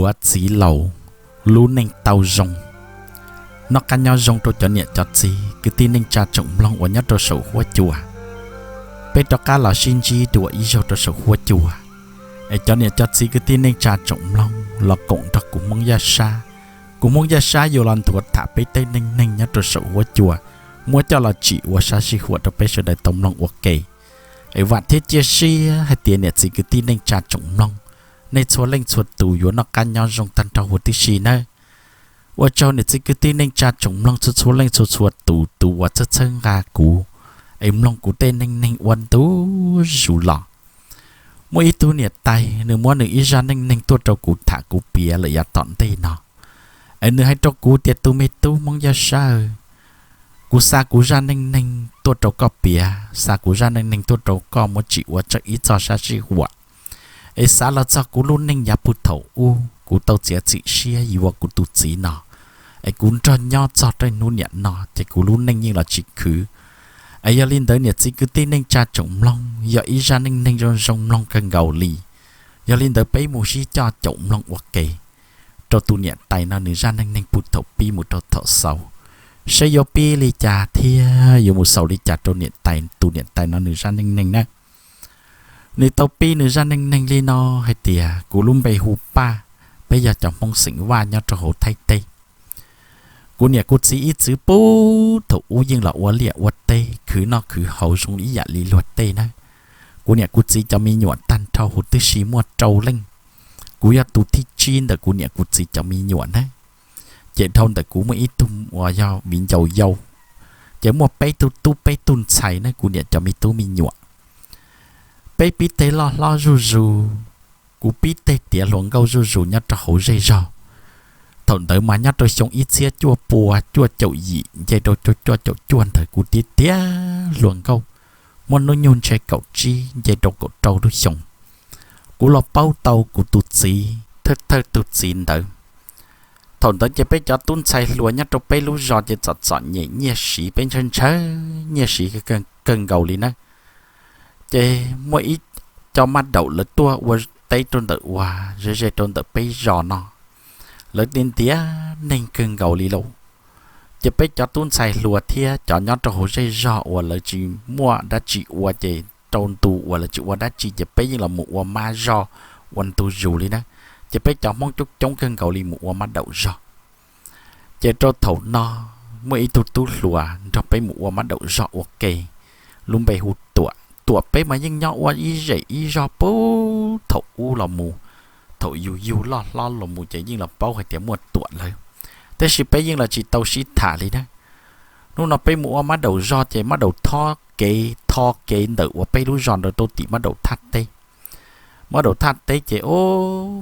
Ua txiv laus lub neej tau zoo. Noj qab nyob zoo rau cov niam cov txiv kwv tij neej tsa tsoom mloog uas nyob rau saum huab cua. Peb rov qab los sib ntsib dua ib zaug rau saum huab cua, es cov niam cov txiv kwv tij neej tsa tsoom mloog los koom nrog kuv Hmoob Yaj Sab. Kuv Hmoob Yaj Sab yuav los nthuav tham peb tej neej neeg nyob rau saum huab cua, muab coj los tsim ua sab sij huam rau peb sawv daws tau mloog ua ke. Es vam thiab cia siab hais tias niam txiv kwv tij neej tsa tsoom mloog, nej txhua leej txhua tus yuav noj qab nyob zoo tag nrho huv tib si nawb. Ua tsaug niam txiv kwv tij neej tsa tsoom mloog txhua txhua leej txhua txhua tus, tus uas txhawb txhawb nqa kuv, es mloog kuv tej neej neeg ua ntu zus los. Muaj ib tug niam tais nws muab nws ib zaj neej neeg tuaj rau kuv tham kuv piav lawm yav tom ntej no. Es nws hais rau kuv tias, tus me tub Hmoob Yaj Sab, kuv xa kuv zaj neej neeg tuaj rau koj piav, xa kuv zaj neej neeg tuaj rau koj muab tsim ua txoj ib txoj sab sij huam. Es xav los txog kuv lub neej yav puag thaum ub kuv tau txiav txim siab yuav kuv tus txiv no, es kuv nrog nyob txog rau hnub niam no ces kuv lub neej yeej los tsis khwv. Es yog li ntawd niam txiv kwv tij neej tsa tsoom mloog, yog ib zaj neej neeg zoo zoo mloog kawg nkaus li. Yog li ntawd peb mus sib coj caum mloog ua ke rau tus niam tais no nws zaj neej neeg puag thaum pib mus rau thaum xaus, saib yuav pib li cas thiab yuav mus xaus li cas rau niam tais, tus niam tais no nws zaj neej neeg na. Nws tau pib nws zaj neej neeg li no hais tias, kuv lub npe hu Paj, peb yog cov Hmoob xeem Vaj nyob rau hauv Thaib teb. Kuv niam kuv txiv ib txwm puag thaum ub yeej los ua liaj ua teb khwv noj khwv haus zoo ib yam li luag tej na. Kuv niam kuv txiv cov me nyuam tag nrho huv tib si muaj rau leej. Kuv yog tus thib tsib ntawm kuv niam kuv txiv cov me nyuam na. Ces dhau ntawm kuv muaj ib tug uas yog viv ncaus yau. Ces muaj peb tug tub peb tug ntxhais na, kuv niam cov me tub me nyuam. Peb pib teg loj hlob zuj zus, kuv pib teg tiav hluas nkauj zuj zus nyob rau hauv zej zog. Thaum ntawd mas nyob rau xyoo ib txhiab cuaj pua cuaj caum yim nce rau cuaj caum cuaj ntawd kuv tiav tiav hluas nkauj, muaj hnub nyoog ntshe kaum tsib nce rau kaum rau lub xyoo. Kuv los paub tau kuv tus txiv, thawj thawj tus txiv ntawd. Thaum ntawd ces peb cov tub ntxhais hluas nyob rau peb lub zos ces txom txom nyem nyiaj siv, peb ntshaw ntshaw nyiaj siv kawg nkaus li na. Ces muaj ib co mab daum lawv tuaj ua teb rau ntawm uas ze ze rau ntawm peb zos no, lawv ntiav ntiav neeg kawg nkaus li lauj. Ces peb cov tub ntxhais hluas thiab cov nyob rau hauv zej zog uas lawv tsis muaj dab tsi ua ces rau ntu uas lawv tsis ua dab tsi ces peb yeej los mus ua mab zog ua ntu zus li na. Ces peb cov Hmoob coob coob kawg nkaus li mus ua mab daum zog. Ces rau thaum no muaj ib tug tub hluas nrog peb mus ua mab daum zog ua ke, lub npe hu Tuam. Tuam peb mas yeej nyob ua ib zej ib zog puag thaum ub los mus, thaum yus yug loj hlob los mus ces yeej los paub hais tias muaj Tuam lawv, tab sis peb yeej los tsis tau sib tham li na. Hnub no peb mus ua mab daum zog ces mab daum thob kev tho kev ntawm uas peb lub zos ntawd rau tim mab daum thaj teb. Mab daum thaj teb ces o,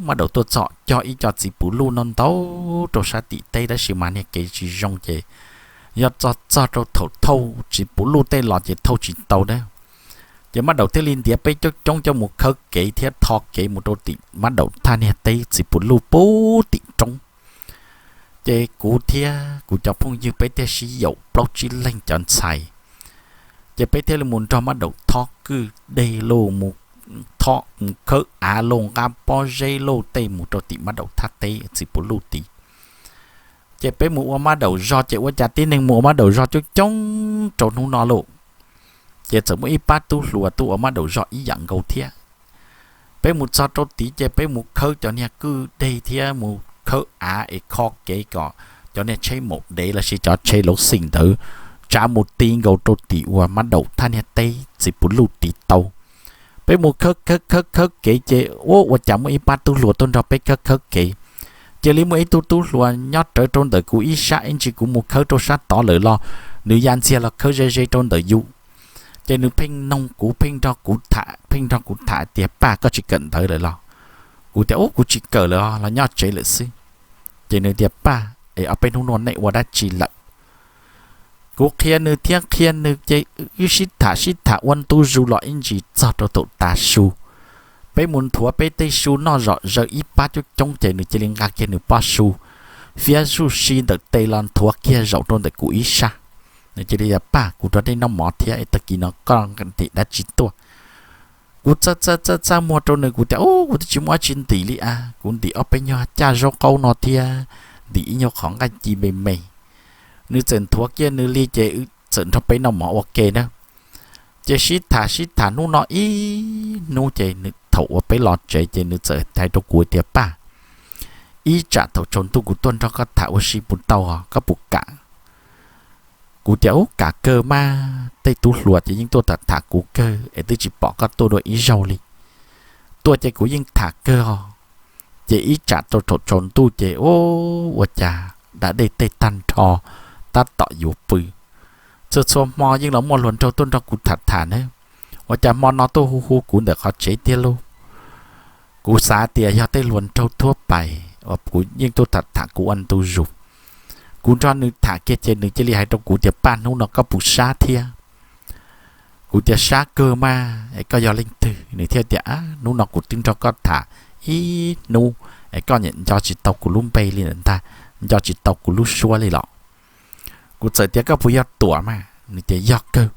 mab daum tuaj txog cog ib co txiv puv luj no ntau rau sab tim teb tab sis mas niag kev tsis zoo ces yog txog txog rau thaum thauj txiv puv luj tej los ces thauj tsis tau na. Ces mab daum thiaj li ntiav peb coob coob coj mus khawb kev thiab tho kev mus rau tim mab daum thaj niag teb txiv puv luj puag tim roob. Ces kuv thiab kuv cov phooj ywg peb thiaj sib yaum plaub tsib leeg cov ntxhais, ces peb thiaj li mus nrog mab daum thob kwj deg lauj, mus thob khawb av lauj, nqa pob zeb lauj tej mus rau tim mab daum thaj teb txiv puv luj tid. Ces peb mus ua mab daum zog ces ua cas tib neeg mus ua mab daum zog coob coob rau hnub no lauj. Ces txawm muaj ib pab tub hluas tuaj ua mab daum zog ib yam nkaus thiab. Peb mus txog rau tid ces peb mus khawb cov niag kwj deg thiab mus khawb av es kho kev kom cov niag tsheb maum dev lossis cov tsheb lauv xim ntawd tsav mus ti nkaus rau tim uas mab daum thaj niag teb txiv puv luj tid tau. Peb mus khawb khawb khawb khawb kev ces ua ua cas muaj ib pab tub hluas tuaj nrog peb khawb khawb kev. Cia li muaj ib tug tub hluas nyob rawv rau ntawm kuv ib sab ib ntsis kuv mus khawb rau sab tod lawm los nws ya ntxiag los khawb ze ze rau ntawm yus. Ces nws pheej noog kuv, pheej nrog kuv tham, pheej nrog kuv tham tias, Paj, koj tsis kawm ntawv lawm los? Kuv tias, Ub, kuv tsis kawm lawm os, los nyob tsev lawm xwb. Ces nws tias, Paj, es ob peb hnub no nej ua dab tsi lawm? Kuv qhia nws thiab qhia nws ces wb sib tham sib tham ua ntu zus los ib ntsis txog rau thaum tav su. Peb mus nthuav peb tej su noj zom zaws ib pab coob coob ces nws cia li nqa kiag nws pob su fiab zuj si ntawm tes los nthuav kiag zaum rau ntawm kuv ib sab. Nws cia li tias, Paj, kuv rov dej noj mov thiab es tag kis no koj ntim dab tsi tuaj? Kuv txaj txaj txaj txaj muag rau nws, kuv tias, Ub, kuv twb tsis muaj dab tsi ntim li a, kuv ntim ob peb nyuag caj zaub qaub no thiab ntim ib nyuag qhov nqaij ci me me. Nws txawm nthuav kiag nws li ces txawm nrog peb noj mov ua ke na. Ces sib tham sib tham hnub no ib hnub ces thaum uas peb los tsev ces nws txawm hais rau kuv tias, Paj, ib tsam thaum tsaus ntuj kuv tuaj nrog koj tham ua si puas tau, koj puas kam? Kuv tias, Ub, kam kawg mas, tej tub hluas ces yeej tuaj tham tham kuv kawg es twb tsis pom koj tuaj dua ib zaug li. Tuaj ces kuv yeej tham kawg os. Ces ib tsam tau thaum tsaus ntuj ces ub, ua cas da dej tej tag nrho tab tom yuav pw, txhua txhua hmo yeej los muaj hluas nraug tuaj nrog kuv tham tham na. Ua cas hmo no tuaj hu hu kuv ntawm qhov tsev tiag lauj? Kuv xav tias yog tej hluas nraug thuab pais uas kuv yeej tuaj tham tham kuv ua ntu zus. Kuv nrog nws tham kiag ces nws cia li hais rau kuv tias, Paj, hnub no koj puas sab thiab? Kuv tias, Sab kawg mas, es koj yog leej twg? Nws thiaj tias, Hnub no kuv twb nrog koj tham ib hnub es koj niaj nco tsis tau kuv lub npe li ntag, nco tsis tau kuv lub suab li los? Kuv txawm tias, Koj puas yog Tuam mas? Nws tias, Yog kawg.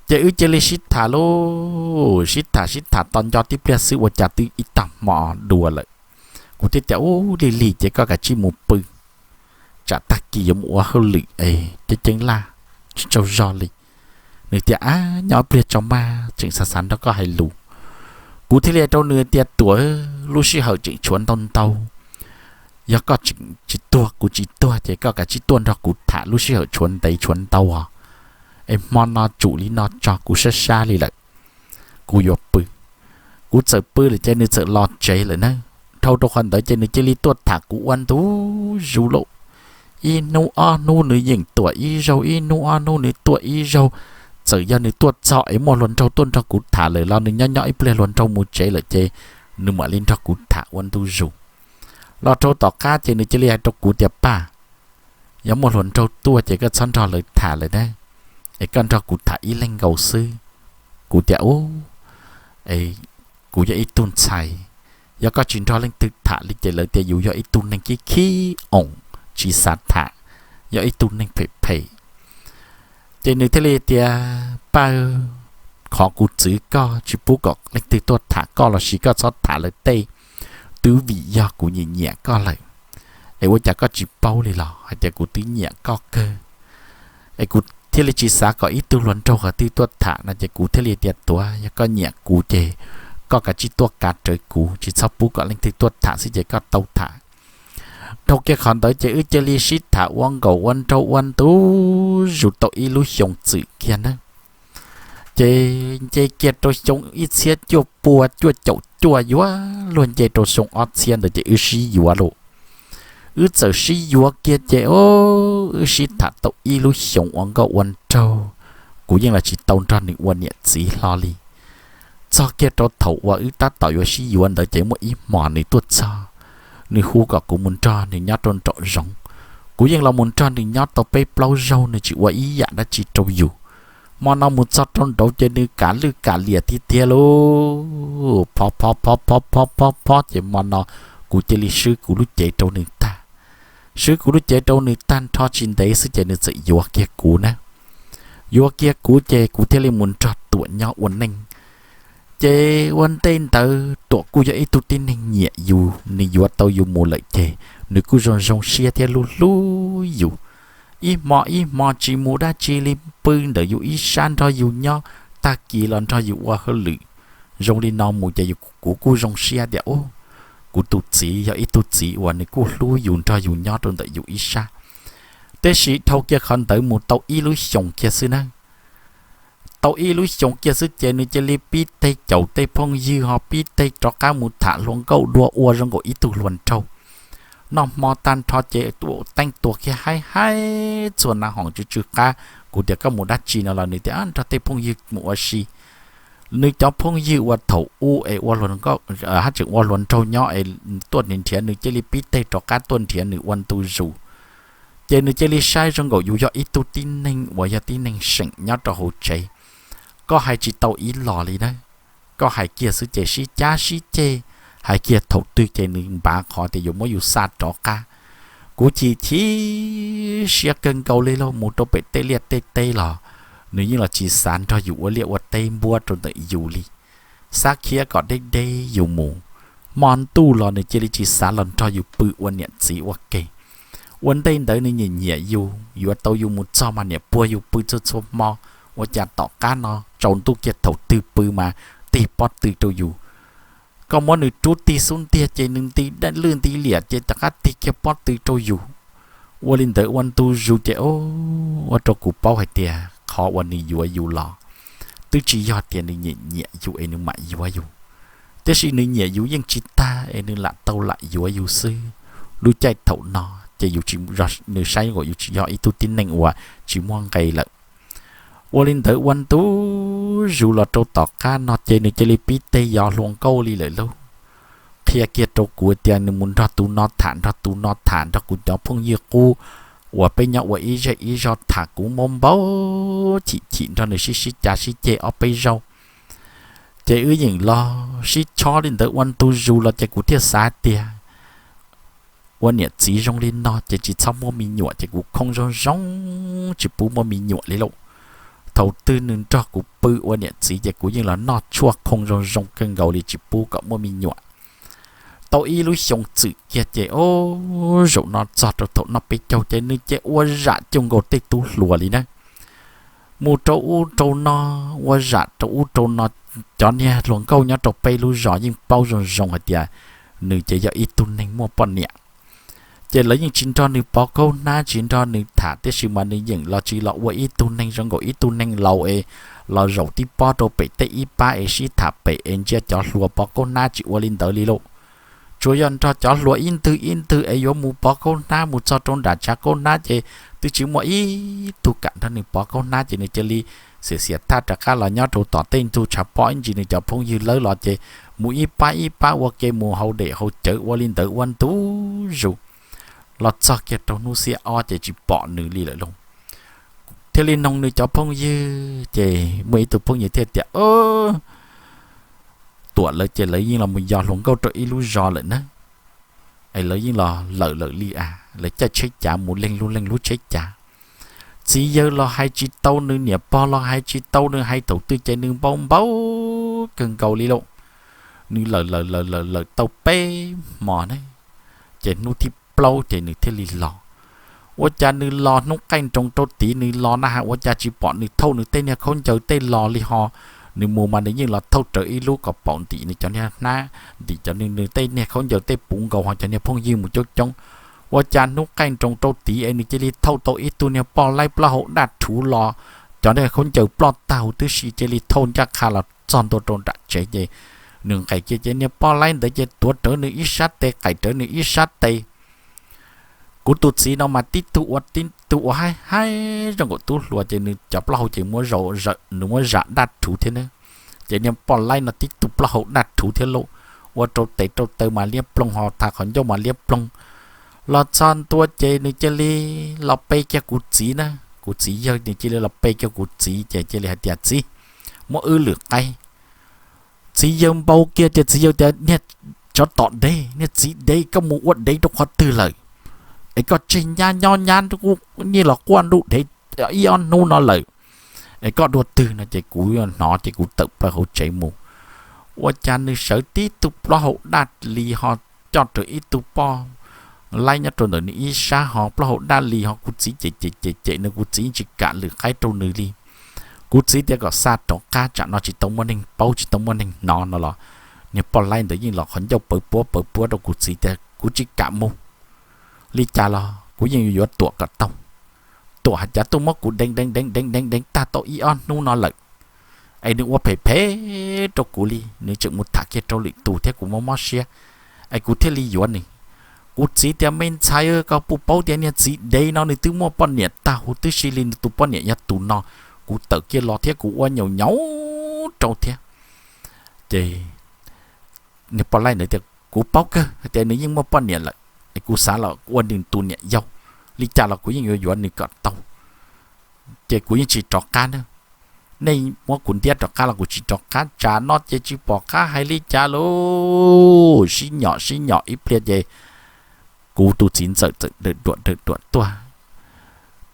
Ces wb cia li sib tham lauj, sib tham sib tham tau nco tib pliag xwb ua cas twb ib tag hmo dua lawm. Kuv thiaj tias, Ub, lig lig ces koj kav tsij mus pw, tsam tag kis yuav mus ua hauj lwm es ceeb ceeb laj tsis tsaug zog li. Nws tias, Ab, nyob ib pliag tso mas, tseem xav xav nrog koj hais lus. Kuv thiaj li hais rau nws tias, Tuam, lub sij hawm tseem tshuav ntau ntau, yog koj tseem tsis tuag kuv tsis tuag ces koj kav tsij tuaj nrog kuv tham lub sij hawm tshuav ntev tshuav ntau os. Es hmo no tsum li no tso, kuv sab sab li lawm, kuv yuav pw. Kuv txawm pw lawm ces nws txawm los tsev lawm na. Dhau rau qhov ntawd ces nws cia li tuaj tham kuv ua ntu zus lauj. Ib hnub ob hnub nws yeem tuaj ib zaug, ib hnub ob hnub nws tuaj ib zaug. Txawm yog nws tuaj txog es muaj hluas nraug tuaj nrog kuv tham lawm los nws nyob nyob ib pliag hluas nraug mus tsev lawm ces nws mam li nrog kuv tham ua ntu zus. Los rau tom qab ces nws cia li hais rau kuv tias, Paj, yog muaj hluas nraug tuaj ces koj txhob nrog lawv tham lawm na, es koj nrog kuv tham ib leeg nkaus xwb. Kuv tias, Ub, kuv yog ib tug ntxhais, yog koj tsis nrog leej twg tham li ces lawv tias yus yog ib tug neeg khib khib oos, tsis xav tham, yog ib tug neeg phem phem. Ces nws thiaj li tias, Paj, qhov kuv txwv koj tsis pub kom leej twg tuaj tham koj lossis koj txhob tham lawv tej, twb vim yog kuv nyiam nyiam koj lawm. Es ua cas koj tsis paub li los hais tias kuv twb nyiam koj kawg? Es kuv thiaj li tsis xav kom ib tug hluas nraug qhov twg tuaj tham no ces kuv thiaj li tias, Tuam, yog koj nyiam kuv ces koj kav tsij tuaj kav rawv kuv, tsis txhob pub kom leej twg tuaj tham xwb ces koj tau tham. Dhau kiag qhov ntawd ces wb cia li sib tham ua nkauj ua nraug ua ntu zus tau ib lub xyoo txwm kiag na. Ces nce kiag rau xyoo ib txhiab cuaj pua cuaj caum cuaj yuav luag nce rau xyoo ob txhiab ntawd ces wb sib yuav lauj. Wb txawm sib yuav kiag ces wb sib tham tau ib lub xyoos ua nkauj ua nraug, kuv yeej los tsis tau nrog nws ua niam txiv hlo li. Txog kiag rau thaum uas wb tab tom yuav sib yuav ntawd ces muaj ib hmos nws tuaj txog, nws hu kom kuv mus nrog nws nyob rau nraum zoov. Kuv yeej los mus nrog nws nyob tau peb plaub zaug, nws tsis ua ib yam dab tsi rau yus. Hmo no mus txog rau nraud ces nws kav lwj kav liam tiag tiag lauj. Phob phob phob phob phob phob phob ces hmo no kuv cia li swb kuv lub cev rau nws tag. Swb kuv lub cev rau nws tag nrho tsis ntev xwb ces nws txawm yuav kiag kuv na. Yuav kiag kuv ces kuv thiaj li mus nrog Tuam nyob ua neej. Ces ua ntej ntawd Tuam kuj yog ib tug tib neeg nyiam yus, nws yuav tau yus mus lawm ces nws kuj zoo zoo siab thiab hlub hlub yus. Ib hmo ib hmo tsis mus dab tsi li, pw ntawm yus ib sab nrog yus nyob, tag kis los nrog yus ua hauj lwm. Zoo li no mus ces kuv kuj zoo siab tias, Ub, kuv tus txiv yog ib tug txiv uas nws kuj hlub yus nrog yus nyob rau ntawm yus ib sab. Tab sis dhau kiag qhov ntawd mus tau ib lub xyoos kiag xwb na. Tau ib lub xyoos kiag xwb ces nws cia li pib teg caum tej phooj ywg ho pib teg rov qab mus tham hluas nkauj dua ua zoo nkaus ib tug hluas nraug. Noj hmo tag nrho ces ua teeb tua kiag haib haib txhua na hoom tsw tsw qab. Kuv tias, Koj mus dab tsi no? Los nws tias, Nrog tej phooj ywg mus ua si. Nws cov phooj ywg uas thaum ub es ua hluas nkauj, haj tseem ua hluas nraug nyob es tuaj nrhiav nws cia li pib teg rov qab tuaj nrhiav nws ua ntu zus. Ces nws cia li saib zoo nkaus yus yog ib tug tib neeg uas yog tib neeg seem nyob rau hauv tsev. Koj hais tsis tau ib los li na. Koj hais kiag xwb ces sib cab sib ceg, hais kiag thaum twg ces nws npav qhov tias yuav muab yus xa rov qab. Kuv chim chim siab kawg nkaus li lauj, mus rau pem tej liaj tej teb los nws yeej los tsis xav nrog yus ua liaj ua teb npuab rau ntawm yus li. xav khiav kom deb deb yus mus, hmo ntuj los nws cia li tsis xav los nrog yus pw ua niam txiv ua ke. Ua ntej ntawd nws nyiam nyiam yus, yuav tau yus mus txog mas niam puag yus pw txhua txhua hmo. Ua cas tom qab no tsaus ntuj kiag thaum twg pw mas tig pob tw rau yus. Koj muab nws rub tig xub ntiag ces nws nti lwj nti liam ces rov qab tig kiag pob tw rau yus. Ua li ntawd ua ntu zus ces ua rau kuv paub hais tias qhov uas nws yuav yus los twb tsis yog tias nws nyiam nyiam yus es nws mam yuav yus, tiam sis nws nyiam yus yeej tsis tag es nws lam tau lam yuav yus xwb. Lub caij thaum no ces yus tsis, nws saib nkaus yus tsis yog ib tug tib neeg uas tsis muaj nqe lawm. Ua li ntawd ua ntu zus los rau tom qab no ces nws cia li pib teg yov hluas nkauj li lawm lauj. Qhia kiag rau kuv tias nws mus nrog tus no tham, nrog tus no tham, nrog kuv cov phooj ywg qub uas peb nyob ua ib zej ib zog tham, kuv npau npau chim chim nrog nws sib sib cav sib ceg ob peb zaug. Ces wb yeem los sib chob li ntawd ua ntu zus los ces kuv thiaj xav tias ua niam txiv zoo li no ces tsis txhob muaj me nyuam, ces kuv khoo zoo zoo tsis pub muaj me nyuam li lauj. Thaum twg nws nrog kuv pw ua niam txiv ces kuv yeej los noj tshuaj khoo zoo zoo kawg nkaus li tsis pub kom muaj me nyuam. Tau ib lub xyoo txwm kiag ces o, zaum no txog rau thaum noj peb caug ces nws ces ua zam cuag nkaus tej tub hluas li na. Mus rau ub rau no, ua zam rau ub rau no, cov niag hluas nkauj nyob rau peb lub zos yeej paub zoo zoo hais tias nws ces yog ib tug neeg muaj poj niam. Ces lawv yeej tsis nrog nws pov kaub hnab tsis nrog nws tham, tiam sis mas nws yeem los tsis los ua ib tug neeg zoo nkaus ib tug neeg laus es los zaum tib pob rau pem tej ib pab es sib tham pem es ntsia cov hluas pov kaub hnab, tsis ua li ntawd li lauj. Tsuas yog nrog cov hluas ib ntwg ib ntwg es yuav mus pov kaub hnab, mus txog rau nram tshav kaub hnab ces twb tsis muaj ib tug kam nrog nws pov kaub hnab ces nws cia li xiam xiam thaj rov qab los nyob rau tom tej ntug tshav pob ib ntsis nws cov phooj ywg lawv los ces mus ib pab ib pab ua ke mus haus dej haus cawv ua li ntawd ua ntu zus. Los txog kiag rau hnub xiab ob ces tsis pom nws li lawm lauj. Thiaj li noog nws cov phooj ywg ces muaj ib tug phooj ywg thiaj tias, Tuam lawv ces lawv yeej los mus yos hluas nkauj rau ib lub zos lawm na, es lawv yeej los lawm lawm li a, lawv caij tsheb cav mus leej lub leej lub tsheb cav. Txiv yawg los hais tsis tau nws, niam pog los hais tsis tau nws, hais thaum twg ces nws npau npau kawg nkaus li lauj. Nws lawm lawm lawm lawm lawm tau peb hmo ne, ces hnub thib plaub ces nws thiaj li los. Ua cas nws los hnub qaij nroos rau tid nws los na has ua cas tsis pom nws thauj nws tej niag khaub ncaws tej los li ho. Nws mus mas nws yeej los thauj rawv ib lub kom paum ntim nws cov niag hnab, ntim cov nws tej niag khaub ncaws tej puv nkaus ho cov niag phooj ywg mus coob coob. Ua cas hnub qaij nroos rau tid es nws cia li thauj tau ib tug niag poj laib plaub hau daj rhuv los, cov niag khaub ncaws ploj tag huv tib si, cia li thauj ncaj qha los txog ntua rau nram tsev ces nws nqes kiag ces niag poj laib ntawd ces tuav rawv nws ib sab tes qaim rawv nws ib sab tes. Kuv tus txiv no mas tib tug ua tib tug ua haib haib zoo nkaus tub hluas ces nws cov plaub hau ces nws muab zam daj rhuv thiab na. Ces niag poj laib no tib tug plaub hau daj rhuv thiab lauj, ua rau tes rau taw mas liab ploog ho tha qhov ncauj mas liab ploog. Los txog ntua ces nws cia li los pe kiag kuv txiv na, kuv txiv yawg nws cia li los pe kiag kuv txiv ces cia li hais tias, Txiv, muab wb lwm qaib. Txiv yawg npau kiag ces txiv yawg tias, Niag tsov tom dev, niag txiv dev, koj mus ua dev rau qhov twg lawm? Es koj tseg nyab nyob nyab nyiaj los quaj ntuj dev ib ob hnub no lawm, es koj dua twg no? Ces kuv hnov ces kuv tawm plaws hauv tsev mus. Ua cas nws sawv tib tug plaub hau daj li ho coj rawv ib tug poj laib nyob rau ntawm nws ib sab ho plaub hau daj li ho kuv txiv cem cem cem cem nws, kuv txiv tsis kam lwm qaib rau nws li. Kuv txiv tias kom xa rov qab tsam no tsis tau muaj neeg paub tsis tau muaj neeg hnov no los niag poj laib ntawd yeej los qhov ncauj pawv puab pawv puab rau kuv txiv tias kuv tsis kam mus. Li cas los kuv yeej yuav yuav Tuam kom tau. Tuam hais cas tuaj muab kuv deev deev deev deev deev deev tag tau ib ob hnub no lawm, es nws ua phem phem rau kuv li, nws tseem mus tham kiag rau lwm tus thiab kuv mob mob siab, es kuv thiaj li yuav nws. Kuv txiv tias me ntxhais, koj puas paub tias niag txiv dev no nws twb muaj poj niam tag huv tib si li, nws tus poj niam yog tus no, kuv tawm kiag los thiab kuv ua nyaum nyaum rau thiab. Ces niag poj laib ntawd tias kuv paub kawg hais tias nws yeej muaj poj niam lawm, es kuv xav los ua nws tus niam yau, li cas los kuv yeej yuav yuav nws kom tau. Ces kuv yeej tsis rov qab na, nej muab kuv ntiab rov qab los kuv tsis rov qab. Tsam no ces tsis pom qab hais li cas lauj, sib nyom sib nyom ib pliag ces kuv tus txiv ntxawm txawm dawm duam dawm duam tuaj.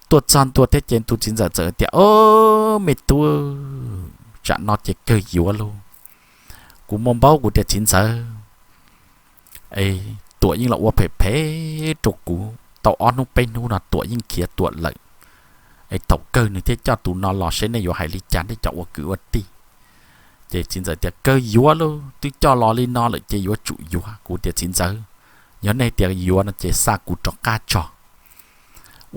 Tuaj txog ntua thiab ces tus txiv ntxawm txawm tias, O, me tub, tsam no ces kawg yuav lauj. Kuv muaj npaub kuv tias txiv ntxawm, es Tuam yeej los ua phem phem rau kuv tau ob hnub peb hnub no Tuam yeej khiav Tuam lawm, es thaum kawg nws thiaj coj tus no los seb nej yuav hais li cas nej cov ua kwv ua tij. Ces txiv ntxawm tias kawg yuav lauj, twb coj los li no lawm ces yuav tsum yuav. Kuv tias txiv ntxawm, yog nej tias yuav no ces xa kuv rov qab tso.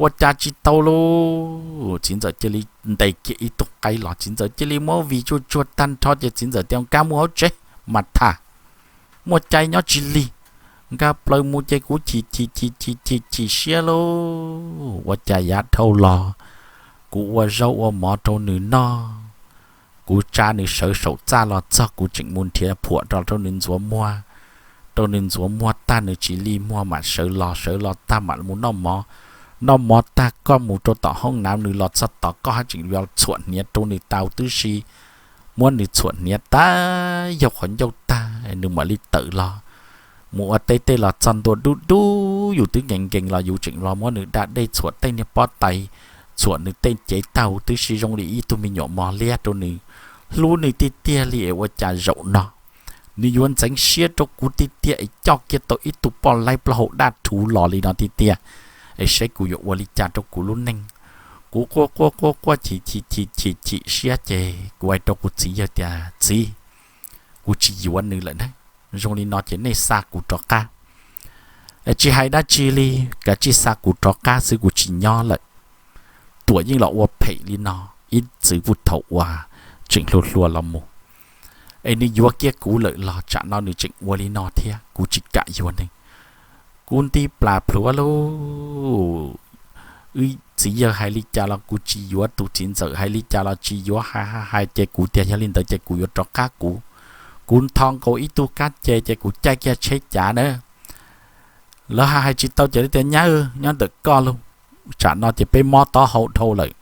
Ua cas tsis tau lauj, txiv ntxawm cia li ntes kiag ib tug qaib los, txiv ntxawm cia li muab vij tsuag tsuag tag nrho ces txiv ntxawm tias nkag mus hauv tsev mas tham, muaj cai nyob tsis lig. Nkag plaws mus ces kuv chim chim chim chim chim chim siab lauj, ua cas yav dhau los kuv ua zaub ua mov rau nws noj, kuv tsa nws sawv saum txaj los txog kuv tseem mus nrhiav phuam rau rau nws ntxuav muag, rau nws ntxuav muag tag nws tsis li muag mam sawv los, sawv los tag mam mus noj mov, noj mov tag koj mus rau tom hoob nav nws los txog tod koj haj tseem yuav txhuam hniav rau nws tau tib si, muab nws txhuam hniav tag yog qhov ncauj tag nws mam li tawm los. Mus ua teb tej los txog ntua dub dub yus twb nkees nkees los yus tseem los muab nws da dej txhuam tej niag pob tais, txhuam nws tej cev tag huv tib si zoo li ib tug me nyuam mos liab rau nws. Hlub nws tiag tiag li es ua cas zaum no nws yuav ntxeev siab rau kuv tiag tiag es coj kiag tau ib tug poj laib plaub hau daj rhuv los li no tiag tiag, es saib kuv yuav ua li cas rau kuv lub neej. Kuv quaj quaj quaj quaj chim chim chim chim chim siab ces kuv hais rau kuv txiv yawg tias txiv, kuv tsis yuav nws lawm na, zoo li no ces nej xa kuv rov qab. Es tsis hais dab tsi li, kav tsij xa kuv rov qab xwb kuv tsis nyob lawm. Tuam yeej los ua phem li no ib txwm puag thaum uas tseem hluas hluas los mus, es nws yuav kiag kuv lawm los tsam no nws tseem ua li no thiab kuv tsis kam yuav nws. Kuv nti plas plhuav lauj, wb txiv yawg hais li cas los kuv tsis yuav, tus txiv ntxawm hais li cas los tsis yuav, hais hais hais ces kuv tias yog li ntawd ces kuv yuav rov qab kuv. Kuv ntho nkaus ib tug kab ces ces kuv caij kiag tsheb cav na. Lawv hais hais tsis tau ces lawv tias nyab, nyob ntawm koj lauj, tsam no ces peb mob taub hau dhau lawm.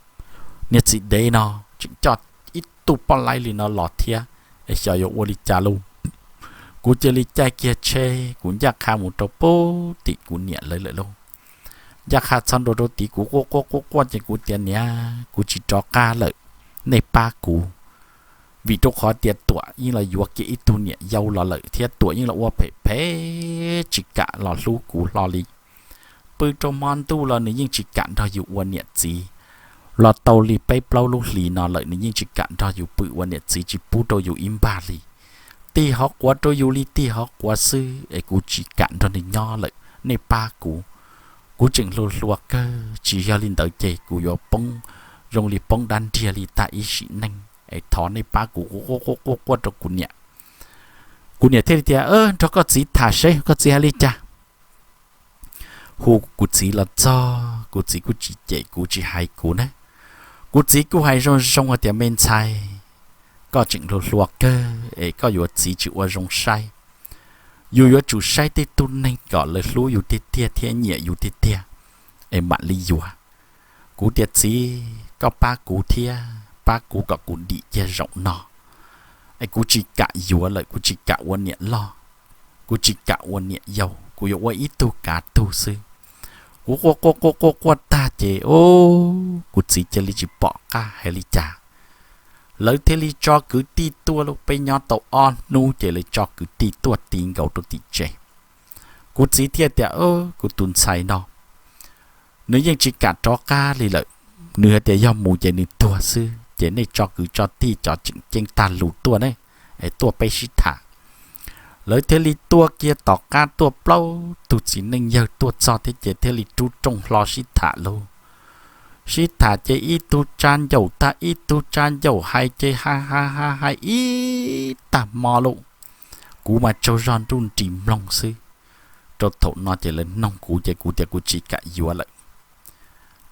Niag txiv dev no tseem coj ib tug poj laib li no los thiab, es xyov yuav ua li cas lauj. Kuv cia li caij kiag tsheb kuv ncaj qha mus rau pem tim kuv niam lawv lawm lauj. Ncaj qha txog ntua rau tid kuv quaj quaj quaj quaj ces kuv tias niam, kuv tsis rov qab lawm, nej pab kuv. Vim rau qhov tias Tuam yeej los yuav kiag ib tug niam yau los lawm thiab Tuam yeej los ua phem phem tsis kam los hlub kuv hlo li. Pw rau hmo ntuj los nws yeej tsis kam nrog yus ua niam txiv. Los tau li peb plaub lub hlis no lawm nws yeej tsis kam nrog yus pw ua niam txiv, tsis pub rau yus ib npag li. Tig hauv quav rau yus li tig hauv quav xwb es kuv tsis kam nrog nws nyob lawm, nej pab kuv. Kuv tseem hluas hluas kawg, tsis yog li ntawd ces kuv yuav poob zoo li poob dab nriag li tag ib sim neej es thov nej pab kuv. Kuv quaj quaj quaj quaj rau kuv niam. Kuv niam thiaj li tias nrog koj txiv tham seb koj txiv hais li cas. Hu kuv txiv los txog kuv txiv kuj tsis cem kuv tsis hais kuv na. Kuv txiv kuj hais zoo zoo hais tias me ntxhais, koj tseem hluas hluas kawg es koj yuav txiv tsis ua zoo saib. Yus yuav tsum saib tej tug neeg kom lawv hlub yus tiag tiag thiab nyiam yus tiag tiag es mam li yuav. Kuv tias txiv, koj pab kuv thiab pab kuv kom kuv dim kiag zaum no es kuv tsis kam yuav lawm, kuv tsis kam ua niam loj, kuv tsis kam ua niam yau, kuv yuav ua ib tug kav tug xwb. Kuv quaj quaj quaj quaj quaj tag ces kuv txiv cia li tsis pom qab hais li cas. Lawv thiaj li tso kwv tij tuaj lauj, peb nyob tau ob hnub ces lawv tso kwv tij tuaj ti nkaus rau tim tsev. Kuv txiv thiaj tias kuv tus ntxhais no nws yeej tsis kam rov qab li lawm. Nws hais tias yog mus ces nws tuag xwb ces nej tso kwv tso tij cov tseem ceeb tag lus tuaj ne, es tuaj peb sib tham. Lawv thiaj li tuaj kiag tom qab tuaj plaub tug txiv neej yawg tuaj txog thiab ces thiaj li rub rooj hlo sib tham lauj. Sib tham ces ib tug tsa ncaum tag ib tug tsa ncaum hais ces hais hais hais hais ib tag hmo lauj. Kuv mas tsaug zog nruj nris mloog xwb. Rau thaum no ces lawv noog kuv ces kuv tias kuv tsis kam yuav lawm.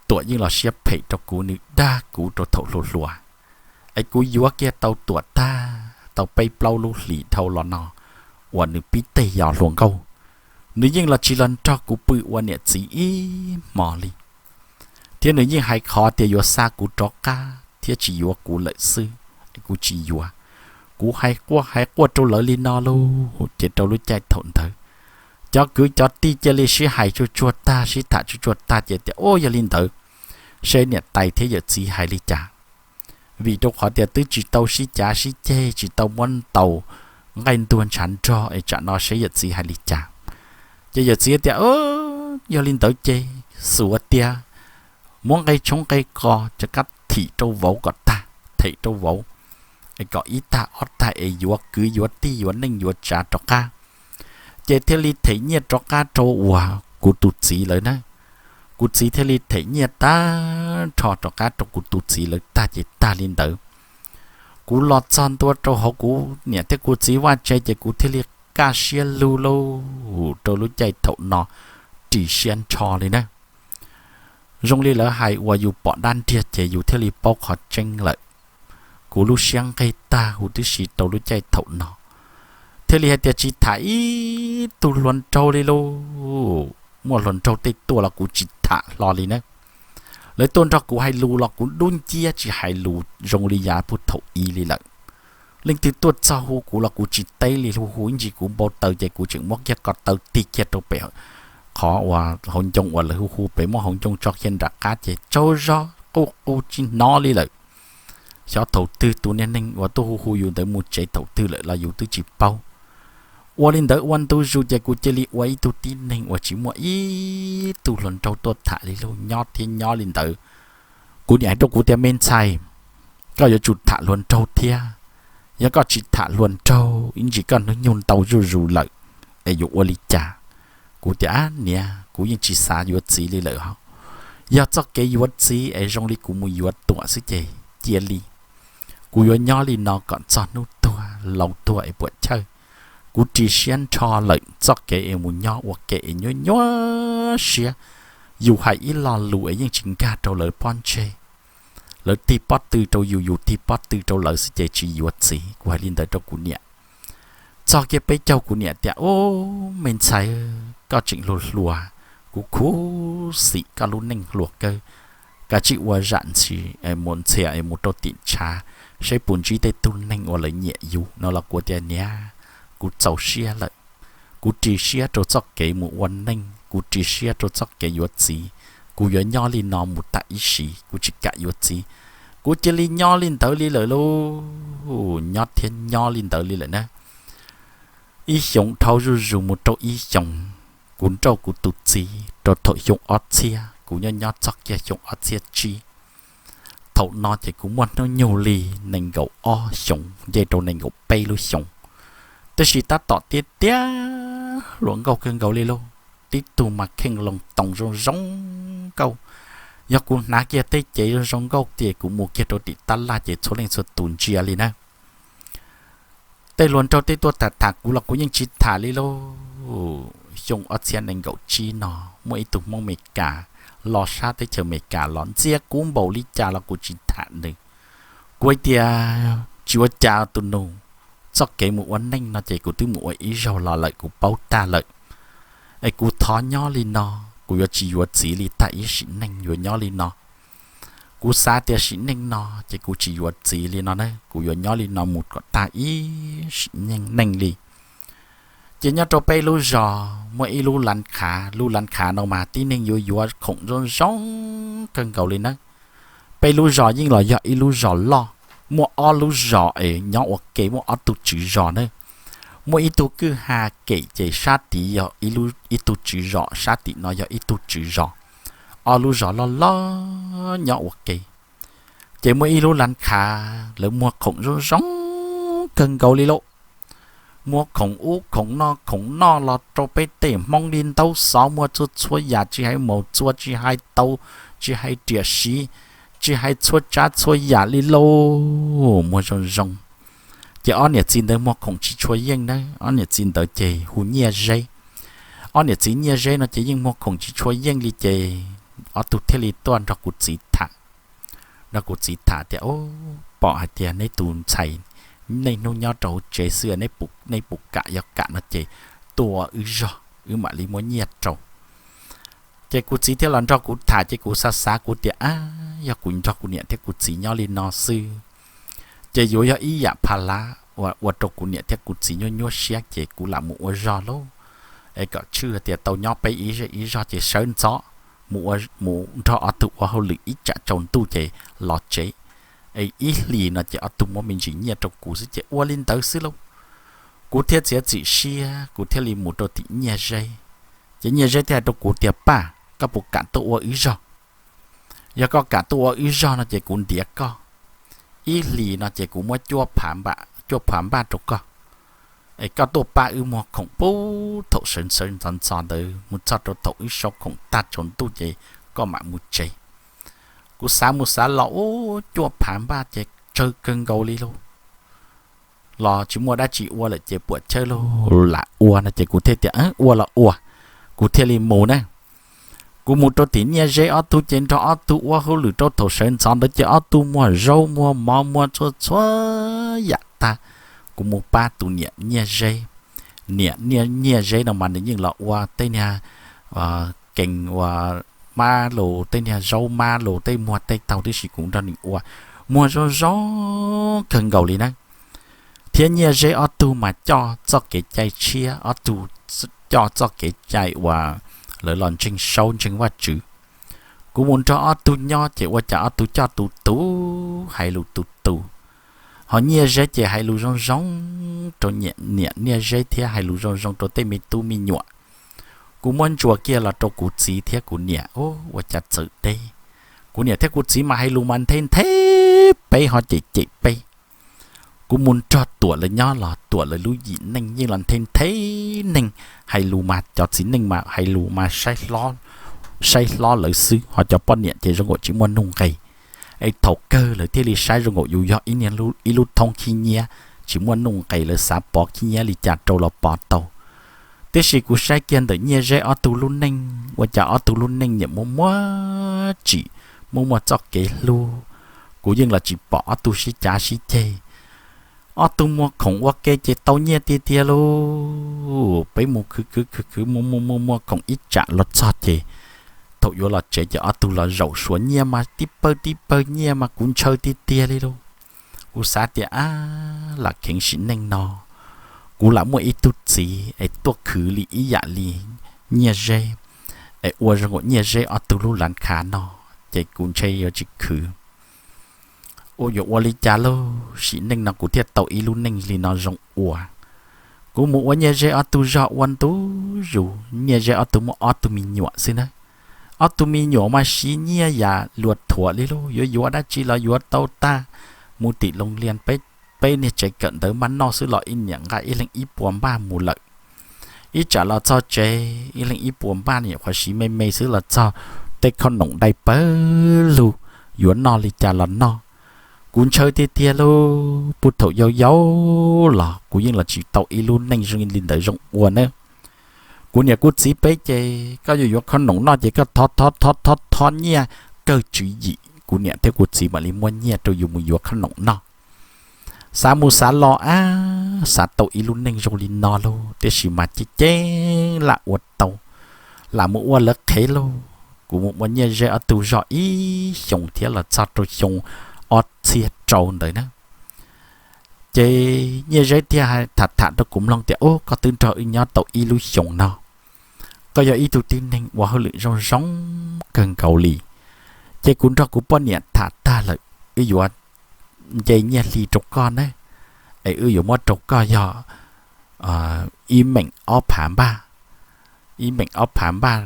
Tuam yeej los siab phem rau kuv, nws dag kuv rau thaum hluas hluas. Es kuv yuav kiag tau Tuam tag tau peb plaub lub hlis dhau los no uas nws pib teg yos hluas nkauj, nws yeej los tsis los nrog kuv pw ua niam txiv ib hmo li. Thiab nws yeej hais qhov tias yuav xa kuv rov qab thiab tsis yuav kuv lawm xwb, kuv tsis yuav. Kuv hais quaj hais quaj rau lawv li no lauj, ces rau lub caij thaum ntawd cov kwv cov tij cia li sib hais tsuag tsuag tag, sib tham tsuag tsuag tag ces tias, Ua yog li ntawd, seb niam tais thiab yawm txiv hais li cas. Vim rau qhov tias twb tsis tau sib cav sib ceg, tsis tau muab ntaus nqaij ntuag ntshav nrog es tsam no seb yawm txiv hais li cas. Ces yawm txiv tias, Yog li ntawd ces xub tias muab nqe tshoob nqe kos rov qab thim rau vauv kom tag, them rau vauv, es kom ib tag ob tag es yuav kwv yuav tij yuav neej yuav tsav rov qab. Ces thiaj li them nyiaj rov qab rau uas kuv tus txiv lawv na. Kuv txiv thiaj li them nyiaj tag nrho rov qab rau kuv tus txiv lawv tag ces tag li ntawd. Kuv los txog ntua rau hauv kuv niam thiab kuv txiv vaj tse ces kuv thiaj li kaj siab lug lauj. Rau lub caij thaum no ris siab nrho li na. Zoo li lawv hais uas yus pom dab nriag ces yus thiaj li paub qhov tseeb lawm. Kuv lub siab nqig tag huv tib si rau lub caij thaum no, thiaj li hais tias tsis tham ib tug hluas nraug li lauj. Muaj hluas nraug tej tuaj los kuv tsis tham hlo li na. Lawv tuaj nrog kuv hais lus los kuv dub nciab tsis hais lus zoo li yav puag thaum i li lawm. Leej twg tuaj txog hu kuv los kuv tsis teb li, hu hu ib ntsis kuv npau taws ces kuv tseem muab kiag ko taw tig kiag rau pem qhov uas hauv ncoo uas lawv hu hu pem, muab hauv ncoo tso kiag nram qab ces tsaug zog quj qus tsis hnov li lawm. Xyov thaum twg tus niag neeg uas tuaj hu hu yus ntawd mus tsev thaum twg lawm los yus twb tsis paub. Ua li ntawd ua ntu zus ces kuv cia li ua ib tug tib neeg uas tsis muaj ib tug hluas nraug tuaj tham li lauj. Nyob thiab nyob li ntawd, kuv niam hais rau kuv tias, Me ntxhais, koj yuav tsum tham hluas nraug thiab. Yog koj tsis tham hluas nraug ib ntsis koj hnub nyoog ntau zuj zus lawm es yuav ua li cas? Kuv tias, Ab niam, kuv yeej tsis xav yuav txiv li lawm hos. Yog txoj kev yuav txiv es zoo li kuv mus yuav tuam xwb ces cia li. Kuv yuav nyob li no kom txog hnub tuag laus tuag es puam chawj. Kuv ris siab nrho lawm txoj kev es mus nyob ua ke es nyuaj nyuaj siab. Yus hais ib lo lus es yeej tsis nkag rau lawv pob ntseg. Lawv tig pob tw rau yus, yus tig pob tw rau lawv xwb ces tsis yuav txiv. Kuv hais li ntawd rau kuv niam. Txog kiag peb caug kuv niam tias, Ub, me ntxhais, koj tseem hluas hluas, kuv khuv xim koj lub neej hluas kawg. Kav tsij ua zam ntxhi, mus ntxhias es mus rau tim tshav, seb puas ntsib tej tug neeg uas lawv nyiam yus no los kuv tias, Niam, kuv txaus siab lawm. Kuv ris siab rau txoj kev mus ua neej, kuv ris siab rau txoj kev yuav txiv. Kuv yuav nyob li no mus tas ib sim, kuv tsis kam yuav txiv. Kuv cia li nyob li ntawd li lawm lauj. Nyob thiab nyob li ntawd li lawm na. Ib xyoos dhau zuj zus mus rau ib xyoos, kuv nrauj kuv tus txiv rau thaum xyoo ob txhiab, kuv nyob nyob txog kiag xyoo ob txhiab tsib. Thaum no ces kuv muaj hnub nyoog li nees nkaum ob xyoos nce rau nees nkaum peb lub xyoos, tab sis tab tom tiav tiav hluas nkauj kawg nkaus li lauj. Tib tug mas kheej loo toos zoo zoo nkauj. Yog kuv hnav kiag tej cev zoo zoo nkauj ces kuv mus kiag rau tim tab laj ces txhua leej txhua tus ntsia li na. Tej hluas nraug tej tuaj tham tham kuv los kuv yeej tsis tham li lauj. Xyoo ob txhiab nees nkaum tsib no, muaj ib tug Hmoob Amelikas los sab teb chaws Amelikas los ntxias kuv npaum li cas los kuv tsis tham nws. Kuv hais tias, Tsis ua cas tus nus, txoj kev mus ua neej no ces kuv twb mus ua ib zaug los lawm kuv paub tag lawm. Es kuv thov nyob li no, kuv yuav tsis yuav txiv li tag ib sim neej yuav nyob li no. Kuv xav tias sim neej no ces kuv tsis yuav txiv li no na, kuv yuav nyob li no mus kom tag ib sim neej li. Ces nyob rau peb lub zos muaj ib lub lav khav, lub lav khav no mas tib neeg yuav yuav khoom zoo zoo kawg nkaus li na. Peb lub zos yeej los yog ib lub zos loj, muaj ob lub zos es nyob ua ke muaj ob tug tswv zos na. Muaj ib tug kwj ha kem ces sab tid yog ib tug tswv zos, sab tim no yog ib tug tswv zos. Ob lub zos loj loj nyob ua ke. Ces muaj ib lub lav khav lawv muag khoom zoo zoo kawg nkaus li lauj. Muag khoom ub khoom no, khoom noj los rau peb tej Hmoob li ntaub xov, muag txhua txhua yam, tsis hais maum txua, tsis hais tau, tsis hais riam siv, tsis hais txhua tsav txhua yam li lauj, muag zoo zoo. Ces ob niam txiv ntawd muag khoom tsis tshua yeej na, ob niam txiv ntawd ces hu Nyiaj Zeb. Ob niam txiv Nyiaj Zeb no ces yeej muag khoom tsis tshua yeej li ces ob tug thiaj li tuaj nrog kuv txiv tham, nrog kuv txiv tham tias, Pom hais tias neb tus ntxhais niaj hnub nyob rau hauv tsev xwb, neb puas kam? Yog kam no ces tuaj ua wb zog, wb mam li muab nyiaj rau. Ces kuv txiv thiaj los nrog kuv tham ces kuv xav xav kuv tias, Ab, yog kuv nrog kuv niam thiab kuv txiv nyob li no xwb ces yuav yog ib yam pha lav uas ua rau kuv niam thiab kuv txiv nyuaj nyuaj siab ces kuv lam mus ua zog lauj. Es kom tshwj tias tau nyob peb ib ib zog ces sawv ntxov mus nrog ob tug ua hauj lwm ib tsam tsaus ntuj ces los tsev. Es ib hlis no ces ob tug muab me ntsis nyiaj rau kuv xwb ces ua li ntawd xwb lauj. Kuv thiaj txiav txim siab, kuv thiaj li mus rau tim Nyiaj Zeb. Ces Nyiaj Zeb thiaj hais rau kuv tias, Paj, koj puas kam tuaj ua wb zog? Yog koj kam tuaj ua wb zog no ces kuv ntiav koj ib hlis no ces kuv muab cuaj phav npaj rau koj, es koj tuaj pab wb muag khoom puag thaum sawv sawv ntxov ntxov ntawd mus txog rau thaum wb sau khoom tag tsaus ntuj ces koj mam mus tsev. Kuv xav mus xav los, ub, cuaj phav npaj ces tsawg kawg nkaus li lauj, los tsis muaj dab tsi ua lawm ces puam chawj lauj, lam ua no ces kuv thiaj tias, Ua los ua. Kuv thiaj li mus na. Kuv mus rau tim Nyiaj Zeb ob tug ces nrog ob tug ua hauj lwm rau thaum sawv ntxov ntawd ces ob tug muag zaub muag mov muag txhua txhua yam tag. Kuv mus pab tus niam Nyiaj Zeb. Niam Nyiaj Zeb no mas nws yeej los ua tej niag kees ua mab los tej niag zaub mab los tej muag tej taug tib si kuv nrog nws ua, muag zoo zoo kawg nkaus li na. Thiab Nyiaj Zeb ob tug mas coj txoj kev cai tshiab, ob tug coj txoj kev cai uas lawv los ntseeg Saub ntseeg Vajtswv. Kuv mus nrog ob tug nyob ces ua cas ob tug coj tus tus, hais lus tus tus. Ho Nyiaj Zeb ces hais lus zoo zoo rau niam Nyiaj Zeb thiab hais lus zoo zoo rau tej me tub me nyuam. Kuv muab ntsuas kiag los rau kuv txiv thiab kuv niam, ua cas txawm teb. Kuv niam thiab kuv txiv mas hais lus mas nthe nthe peb ho cem cem peb. Kuv mus nrog Tuam lawv nyob los Tuam lawv lub yim neej yeej los nthe nthe neeg, hais lus mas cov txiv neej mas hais lus mas saib hlob lawv xwb, ho cov poj niam ces zoo nkaus tsis muaj nuj nqis. Es thaum kawg lawv thiaj li saib zoo nkaus yus yog ib lub thoob khib nyiab tsis muaj nuj nqis, lawv xav pov khib nyiab li cas rau los pov tau. Tiam sis kuv saib kiag ntawm Nyiaj Zeb ob tug lub neej, ua cas ob tug lub neej niam muaj muaj tsim, muaj muaj txoj kev hlub. Kuv yeej los tsis pom ob tug sib cav sib ceg. Ob tug muag khoom ua ke ces tau nyiaj tiag tiag lauj. Peb mus khwv khwv khwv khwv muag muag muag muag khoom ib tsam los txog ces thaum yuav los tsev ces ob tug los zaum suav nyiaj mas tib pawg tib pawg nyiaj mas kuv ntshaw tiag tiag li lauj. Kuv xav tias, ab, lam kheev sim neej no kuv lam muaj ib tug txiv es tuaj khwv li ib yam li Nyiaj Zeb, es ua zoo nkaus Nyiaj Zeb ob tug lub lav khav no, ces kuv ntshe yuav tsis khwv. Ua yuav ua li cas lauj, sim neej no kuv thiaj tau ib lub neej li no zoo ua. Kuv mus ua Nyiaj Zeb ob tug zog ua ntu zus, Nyiaj Zeb ob tug muaj ob tug me nyuam xwb na. Ob tug me nyuam mas siv nyiaj yam luag thuam li lauj, yuav yuav dab tsi los yuav tau tag. Mus tim Loos Lias peb niag tsev kawm ntawv maj noj xwb los ib niam nqa ib leeg ib puas npaj mus lawm. Ib tsam los txog tsev ib leeg ib puas npaj, nyuam qhuav siv me me xwb los txog tej khob noom dai pawg lug, yuav noj li cas los noj. Kuv ntshaw tiag tiag lauj, puag thaum yau yau los kuv yeej los tsis tau ib lub neej zoo li ntawd zoo ua na. Kuv niam kuv txiv peb ces koj yuav yuav khob noom noj ces koj thov thov thov thov thov nyiaj kawg tswv yim, kuv niam thiab kuv txiv mam li muab nyiaj rau yus mus yuav khob noom noj. Xav mus xav los ab, xav tau ib lub neej zoo li no lauj, tiam sis mas ceeb ceeb lam ua tau, lam mus ua lawv qhev lauj. Kuv mus ua Nyiaj Zeb ob tug zog ib xyoos thiab los txog rau xyoo ob txhiab rau ntawd na, ces Nyiaj Zeb thiaj tham tham rau kuv mloog tias, Ub, koj twb nrog wb nyob tau ib lub xyoos no, koj yog ib tug tib neeg ua hauj lwm zoo zoo kawg nkaus li. Ces kuv nrog kuv poj niam tham tag lawm, wb yuav nce nyiaj hli rau koj na, es wb yuav muab rau koj yog ib meem ob phav npaj, ib meem ob phav npaj,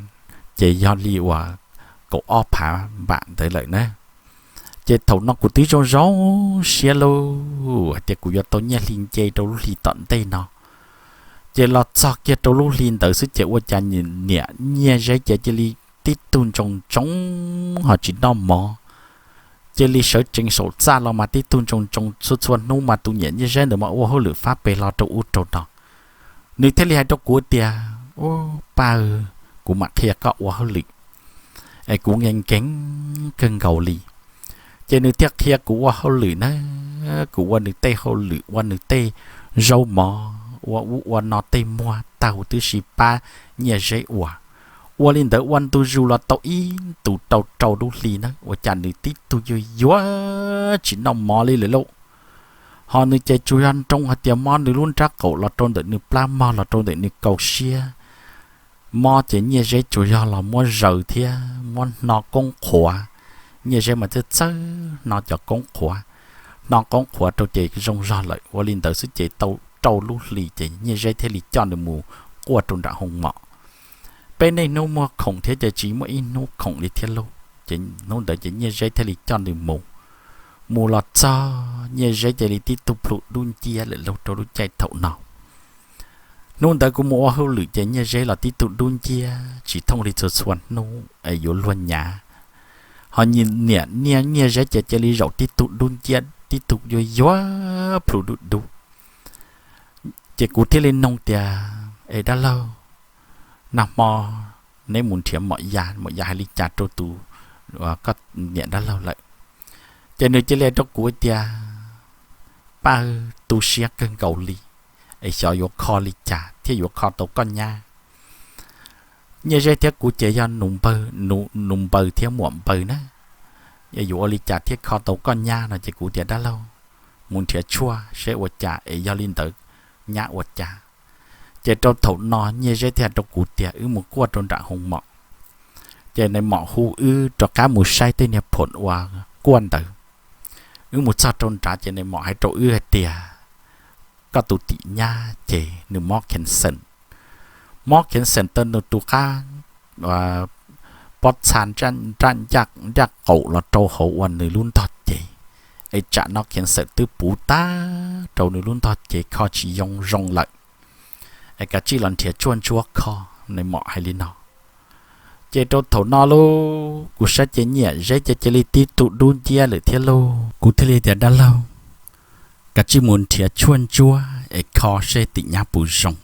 ces yog li uas kaum ob phav npam ntawd lawm na. Ces thaum no kuv twb zoo zoo siab lauj, hais tias kuv yuav tau nyiaj hli nce rau lub hli tom ntej no. Ces los txog kiag rau lub hli ntawd xwb ces ua cas niam Nyiaj Zeb ces cia li tib tug ntsoog ntsoog ho tsis noj mov. Cia li sawv tsees saum txaj los mas tib tug ntsoog ntsoog txhua txhua hnub mas tus niam Nyiaj Zeb ntawd mas ua hauj lwm fab pes hlo rau ub rau no. Nws thiaj li hais rau kuv tias, Ub, Paj, kuv mam qhia koj ua hauj lwm, es kuv nkees nkees kawg nkaus li. Ces nws thiaj qhia kuv ua hauj lwm na, kuv ua nws tej hauj lwm, ua nws tej zaub mov, ua ub ua no tej muag tag huv tib si pab Nyiaj Zeb ua. Ua li ntawd ua ntu zus los tau ib ntus rau rau lub hli na, ua cas nws tib tug yuag yuag tsis noj mov li lawm lauj. Ho nws ces tsuas yog nroo hais tias mob nws lub nrab qaum los rau ntawm nws plab mog los rau ntawm nws kaus siab. Mob ces Nyiaj Zeb tsuas yog los muab zaws thiab muab hno koob qhuav. Nyiaj Zeb mas txawj txawj hno cov koob qhuav, hno koob qhuav rau ces zoo zog lawm. Ua li ntawd xwb ces tau rau lub hli ces Nyiaj Zeb thiaj li coj nws mus quaj rau nram hoo mom. Peb niaj hnub muag khoom thiab ces tsis muaj ib hnub khoom li thiab lauj. Ces hnub ntawd ces Nyiaj Zeb thiaj li coj nws mus. Mus los txog Nyiaj Zeb cia li tib tug plhu dub nciab lawm lauj rau lub caij thaum no. Hnub ntawd kuv mus ua hauj lwm ces Nyiaj Zeb los tib tug dub nciab tsis thooj li txhua txhua hnub es yuav luag nyav. Ho niam Nyiaj Zeb ces cia li zaum tib tug dub nciab tib tug yuav yuav plhu dub dub. Ces kuv thiaj li nug tias, Es dab laug, nag hmo neb mus nrhiav mom ya, mom ya hais li cas rau tus koj niam dab laug lawm? Ces nws cia li hais rau kuv tias, Paj, tu siab kawg nkaus li, es xyov yuav kho li cas thiaj yuav kho tau koj nyab. Nyiaj Zeb thiab kuv ces yog nus npaws thiab muam npaws na, yog yuav ua li cas thiaj kho tau koj nyab no ces kuv tias, Dab laug, mus nrhiav tshuaj seb ua cas es yog li ntawd nyab ua cas. Ces rau thaum no Nyiaj Zeb thiaj hais rau kuv tias, Wb mus quaj rau nram hoo mom. Ces nais mom hu wb rov qab mus saib tej niag phoom ua quaj ntawd. Wb mus txog rau nrad ces nais mom hais rau wb hais tias, Koj tus tim nyab ces nws mob cancer. Mob cancer tau nws tus qab pob txha nraj ncaj qaum los rau hauv uas nws lub ntog cev, es tsam no cancer twb puv tag rau nws lub ntog cev kho tsis zoo zoo lawm, es kav tsij los nrhiav tshuaj ntsuab kho. Nais mom hais li no. Ces rau thaum no lauj, kuv saib ces Nyiaj Zeb ces cia li tib tug dub nciab lawm thiab lauj. Kuv thiaj li tias, Dab laug, kav tsij mus nrhiav tshuaj ntsuab es kho seb tim nyab puas zoo.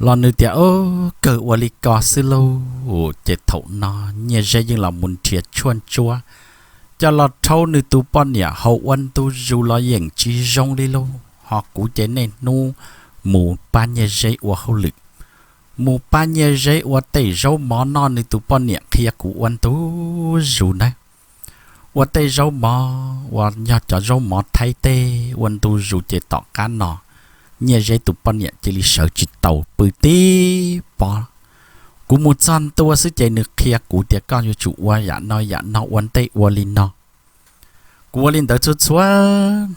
Los nws tias, Ob, kawg ua li ko xwb lauj. Ces thaum no Nyiaj Zeb yeej los mus nrhiav tshuaj ntsuab coj los rhaub nws tus poj niam haus ua ntu zus los yeej tsis zoo li lauj. Ho kuv ces niaj hnub mus pab Nyiaj Zeb ua hauj lwm, mus pab Nyiaj Zeb ua tej zaub mov noj, nws tus poj niam qhia kuv ua ntu zus nawb. Ua tej zaub mov uas yog cov zaub mov Thaib teb ua ntu zus ces tom qab no Nyiaj Zeb tus poj niam cia li sawv tsis taus pw tib pob. Kuv mus txog ntua xwb ces nws qhia kuv tias, Koj yuav tsum ua yam no yam no, ua ntej ua li no. Kuv ua li ntawd txhua txhua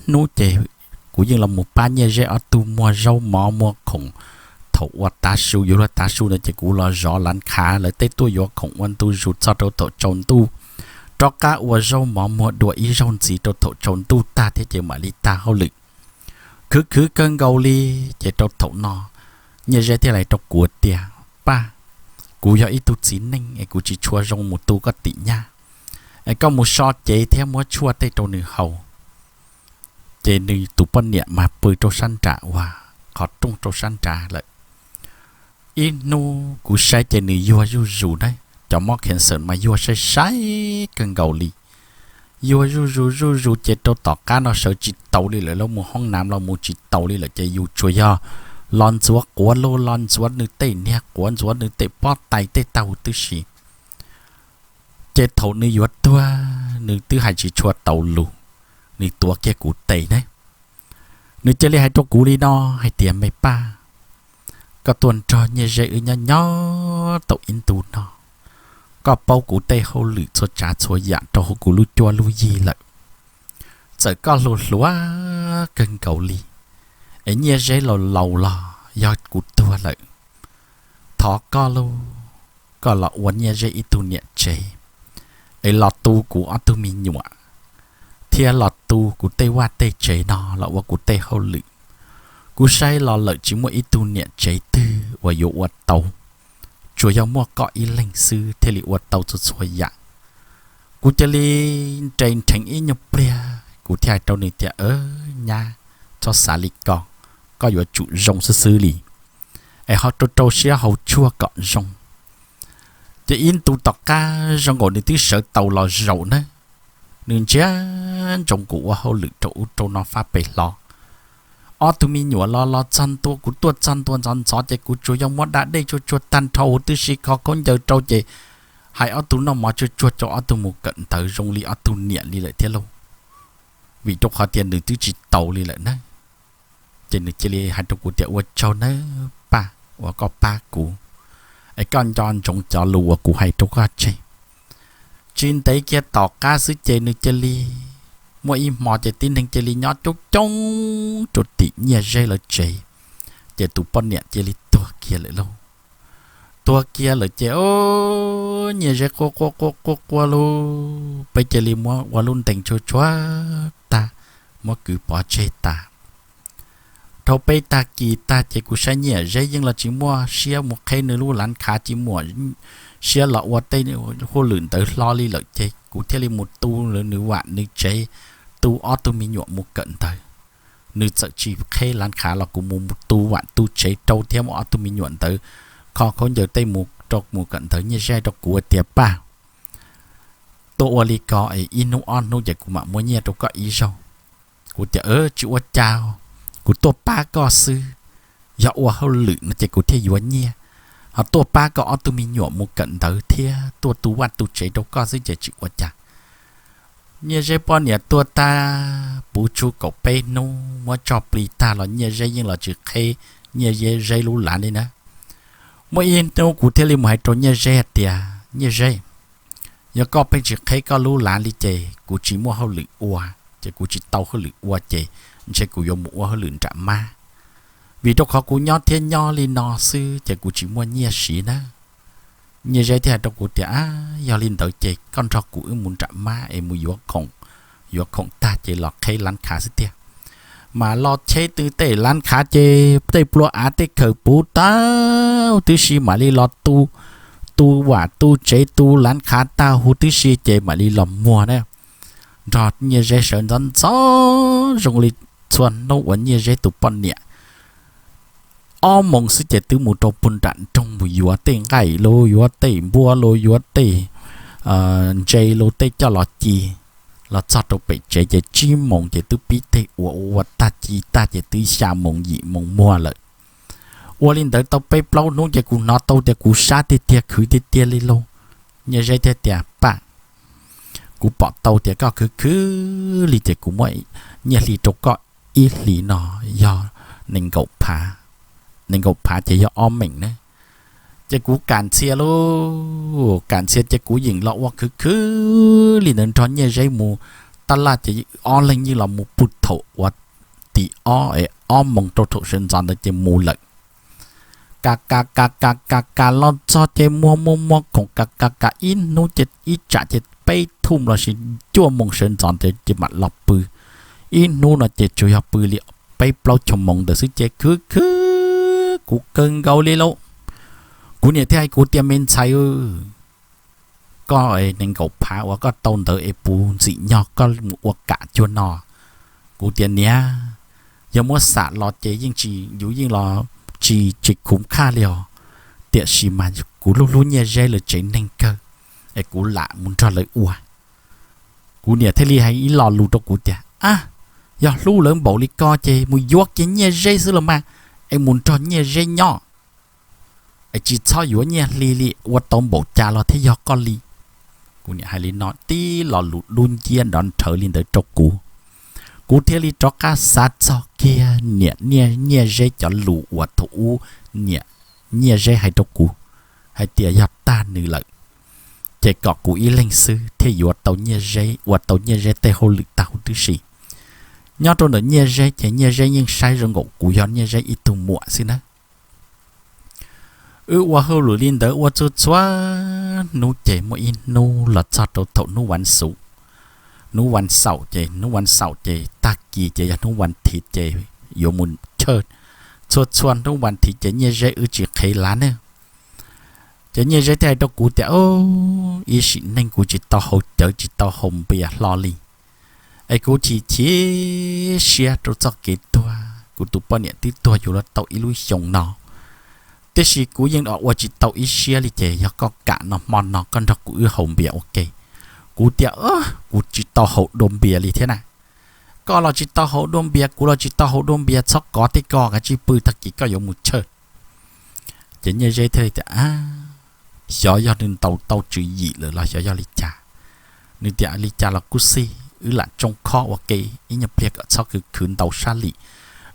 hnub ces kuv yeej los mus pab Nyiaj Zeb ob tug muag zaub mov muag khoom. Thaum uas tav su yuav luag tav su ntawd ces kuv los zov lav khav lawv tej tuaj yuav khoom ua ntu zus txog rau thaum tsaus ntuj, rov qab ua zaub mov muag dua ib zaug ntxiv rau thaum tsaus ntuj tag thiab ces mam li tag hauj lwm. Khwv khwv kawg nkaus li. Ces rau thaum no Nyiaj Zeb thiaj li hais rau kuv tias, Paj, kuv yog ib tug txiv neej es kuv tsis tshua zoo mus tu koj tim nyab, es koj mus so cev thiab muab tshuaj tej rau nws haus. Ces nws tus poj niam mas pw rau sab nram uas qhov rooj rau sab nrad lawm. Ib hnub kuv saib ces nws yuag zuj zus na, cov mob cancer mas yuag sai sai kawg nkaus li. Yuag zuj zus zuj zus ces rau tom qab no sawv tsis taus li lawm, los mus hoob nav los mus tsis taus li lawm ces yus tsuas yog los ntxuav quav, los los ntxuav nws tej niag quav, ntxuav nws tej pob tais tej tag huv tib si. Ces thaum nws yuav tuag nws twb hais tsis tshua tau lus, nws tuav kiag kuv tes ne. Nws cia li hais rau kuv li no hais tias, Me Paj, koj tuaj nrog Nyiaj Zeb wb nyob nyob tau ib ntu no, koj paub kuv tej hauj lwm txhua tsav txhua yam rau hauv kuv lub cuab lub yig lawm. Txawm koj hluas hluas kawg nkaus li, es Nyiaj Zeb laus laus los yog kuv tuag lawm, thov koj lauj, koj los ua Nyiaj Zeb ib tug niam tsev, es los tu kuv ob tug me nyuam, thiab los tu kuv tej vaj tej tsev no los ua kuv tej hauj lwm. Kuv saib los lawm tsis muaj ib tug niam tsev twg uas yuav ua tau, tsuas yog muaj koj ib leeg xwb thiaj li ua tau txhua txhua yam. Kuv cia li nres nrheev ib nyuag pliag kuv thiaj hais rau nws tias, Nyab, txhob xav li ko, koj yuav tsum zoo xwb xwb li, es ho rau rau siab haus tshuaj kom zoo. Ces ib ntu tom qab zoo nkaus nws twb sawv tau los zaum na, nws ntsia ntsoov kuv ua hauj lwm rau ub rau no fab pes hlo. Ob tug me nyuam los los txog ntua, kuv tuaj txog ntua ntxov ntxov ces kuv tsuas yog muab da dej tsuag tsuag tag nrho huv tib si, kho khaub ncaws rau ces hais ob tug noj mov tsuag tsuag rau ob tug mus kawm ntawv zoo li ob tug niam li lawm thiab lauj. Vim rau qhov tias nws twb tsis taus li lawm na. Ces nws cia li hais rau kuv tias, Ua tsaug nawb Paj uas koj pab kuv, es koj nco ntsoov cov lus uas kuv hais rau koj tseg. Tsis ntev kiag tom qab xwb ces nws cia li Muaj ib hmo ces tib neeg cia li nyob coob coob rau tim Nyiaj Zeb lawv tsev, ces tus poj niam cia li tuag kiag lawm lauj. Tuag kiag lawm ces Nyiaj Zeb quaj quaj quaj quaj quaj lauj, peb cia li muab ua lub ntees tsuag tsuag tag, muab kwv pov tseg tas. Dhau peb tag kis tag ces kuv saib Nyiaj Zeb yeej los tsis muaj siab mus qheb nws lub lav khav, tsis muaj siab los ua tej hauj lwm ntawd hlo li lawm ces kuv thiaj li mus tu nws vam nws tsev, tu ob tug me nyuam mus kawm ntawv. Nws txawm tsis qheb lav khav los kuv mus tu vam tu tsev rau thiab muab ob tug me nyuam ntawd kho khaub ncaws tej mus rau mus kawm ntawv. Nyiaj Zeb rau kuv tias, Paj, tuaj ua li ko es ib hnub ob hnub ces kuv mam muab nyiaj rau koj ib zaug. Kuv tias, Tsis ua cas, kuv tuaj pab koj xwb, yog ua hauj lwm no ces kuv thiaj yuav nyiaj, ho tuaj pab koj ob tug me nyuam mus kawm ntawv thiab tuaj tu vaj tu tsev rau koj xwb ces tsis ua cas. Nyiaj Zeb poj niam tuag tag puv tsuj kaum peb hnub muab tso plig tag los Nyiaj Zeb yeej los tsis qheb Nyiaj Zeb lub lav li na. Muaj ib hnub kuv thiaj li mus hais rau Nyiaj Zeb hais tias, Nyiaj Zeb, yog koj pheej tsis qheb koj lub lav li ces kuv tsis muaj hauj lwm ua, ces kuv tsis tau hauj lwm ua ces ntshe kuv yuav mus ua hauj lwm nram mab, vim rau qhov kuv nyob thiab nyob li no xwb ces kuv tsis muaj nyiaj siv na. Nyiaj Zeb thiaj hais rau kuv tias, Ab, yog li ntawd ces koj nrog kuv wb mus nram mab es mus yuav khoom, yuav khoom tag ces los qheb lav khav xwb tiag. Mas los cheb tw tej lav khav ces tej plua av tej khawm puv tau tib si mam li los tu, tu vam tu tsev tu lav khav tag huv tib si ces mam li los muag na. Nrog Nyiaj Zeb sawv ntxov ntxov zoo li txhua hnub uas Nyiaj Zeb tus poj niam ob moos xwb ces twb mus rau puag nram nroog mus yuav tej nqaij los yuav tej npua los yuav tej ntses los tej coj los ci, los txog rau pem tsev ces tsib moos ces twb pib teg ua ua ua tag ci tag ces twb xya moos yim moos muag lawm. Ua li ntawd tau peb plaub hnub ces kuv hnov tau tias kuv sab tiag tiag khwv tiag tiag li lauj. Nyiaj Zeb thiaj tias, Paj, kuv pom tau tias koj khwv khwv li ces kuv muab nyiaj hli rau koj ib hlis no yog nees nkaum phav, nees nkaum phav ces yog ob meem na. Ces kuv kam ntxhias lauj, kam ntxhias ces kuv yeem los ua khwv khwv li ntawd nrog Nyiaj Zeb mus taj laj ces ob leeg yeej los mus puag thaum uas tim ob es ob moos rau thaum sawv ntxov ntawd ces mus lawm. Kam kam kam kam kam kam los txog ces muag muag muag khoom kam kam kam ib hnub ces ib tsam ces peb thum los sis cuaj moos sawv ntxov ntawd ces mam los pw. Ib hnub no ces tsuas yog pw li peb plaub caug moos ntawd xwb ces khwv khwv kuv kawg nkaus li lauj. Kuv niam thiaj hais kuv tias, Me ntxhais, koj nees nkaum phav uas koj tau ntawd es puas ntxim nyog koj mus ua kam cuag no? Kuv tias, Niam, yog muab xam los ces yeej tsis, yus yeej los tsis tsis khuv khaj li os, tiam sis mas kuv hlub hlub Nyiaj Zeb lawv tsev neeg kawg, es kuv lam mus nrog lawv ua. Kuv niam thiaj li hais ib lo lus rau kuv tias, Ab, yog hlub lawv npaum li ko ces mus yuav kiag Nyiaj Zeb xwb los mas, es mus nrog Nyiaj Zeb nyob, es tsis txhob yuav nyiaj hli li, ua tau npaum cas los thiaj yog koj li. Kuv niam hais li no tib lo lus dub nciab nrov nrhawv li ntawd rau kuv, kuv thiaj li rov qab xav txog kiag niam Nyiaj Zeb cov lus uas thaum ub niam Nyiaj Zeb hais rau kuv hais tias yog tag nws lawm ces kom kuv ib leeg xwb thiaj yuav tau Nyiaj Zeb, ua tau Nyiaj Zeb tej hauj lwm tag huv tib si. Nyob rau ntawm Nyiaj Zeb ces Nyiaj Zeb yeej saib zoo nkaus kuv yog Nyiaj Zeb ib tug muam xwb na. Wb ua hauj lwm li ntawd ua txhua txhua hnub ces muaj ib hnub los txog rau thaum hnub vas xuv, hnub vas xaum ces hnub vas xaum ces tag kis ces yog hnub vas thiv ces yuav mus church. Txhua txhua hnub vas thiv ces Nyiaj Zeb wb tsis qhev lav ne. Ces Nyiaj Zeb thiaj hais rau kuv tias, Ib sim neej kuv tsis tau haus cawv tsis tau haus npias hlo li, es kuv chim chim siab rau txoj kev tuag. Kuv tus poj niam twb tuag yuav luag tau ib lub xyoo no, tiam sis kuv yeej ua tsis tau ib siab li ces yog koj kam no hmo no koj nrog kuv wb haus npias ua ke. Kuv tias, Kuv tsis tau haus dua npias li thiab na. Koj los tsis tau haus dua npias, kuv los tsis tau haus dua npias, txhob kov tej ko, kav tsij pw tag kis koj yuav mus church. Ces Nyiaj Zeb thiaj li tias, Xyov yog nws ntaus tau tswv yim lawm los xyov yog li cas. Nws tias li cas los kuj xij, wb lam tsoo khob ua ke ib nyuag pliag kom txhob khwv khwv ntau sab lim.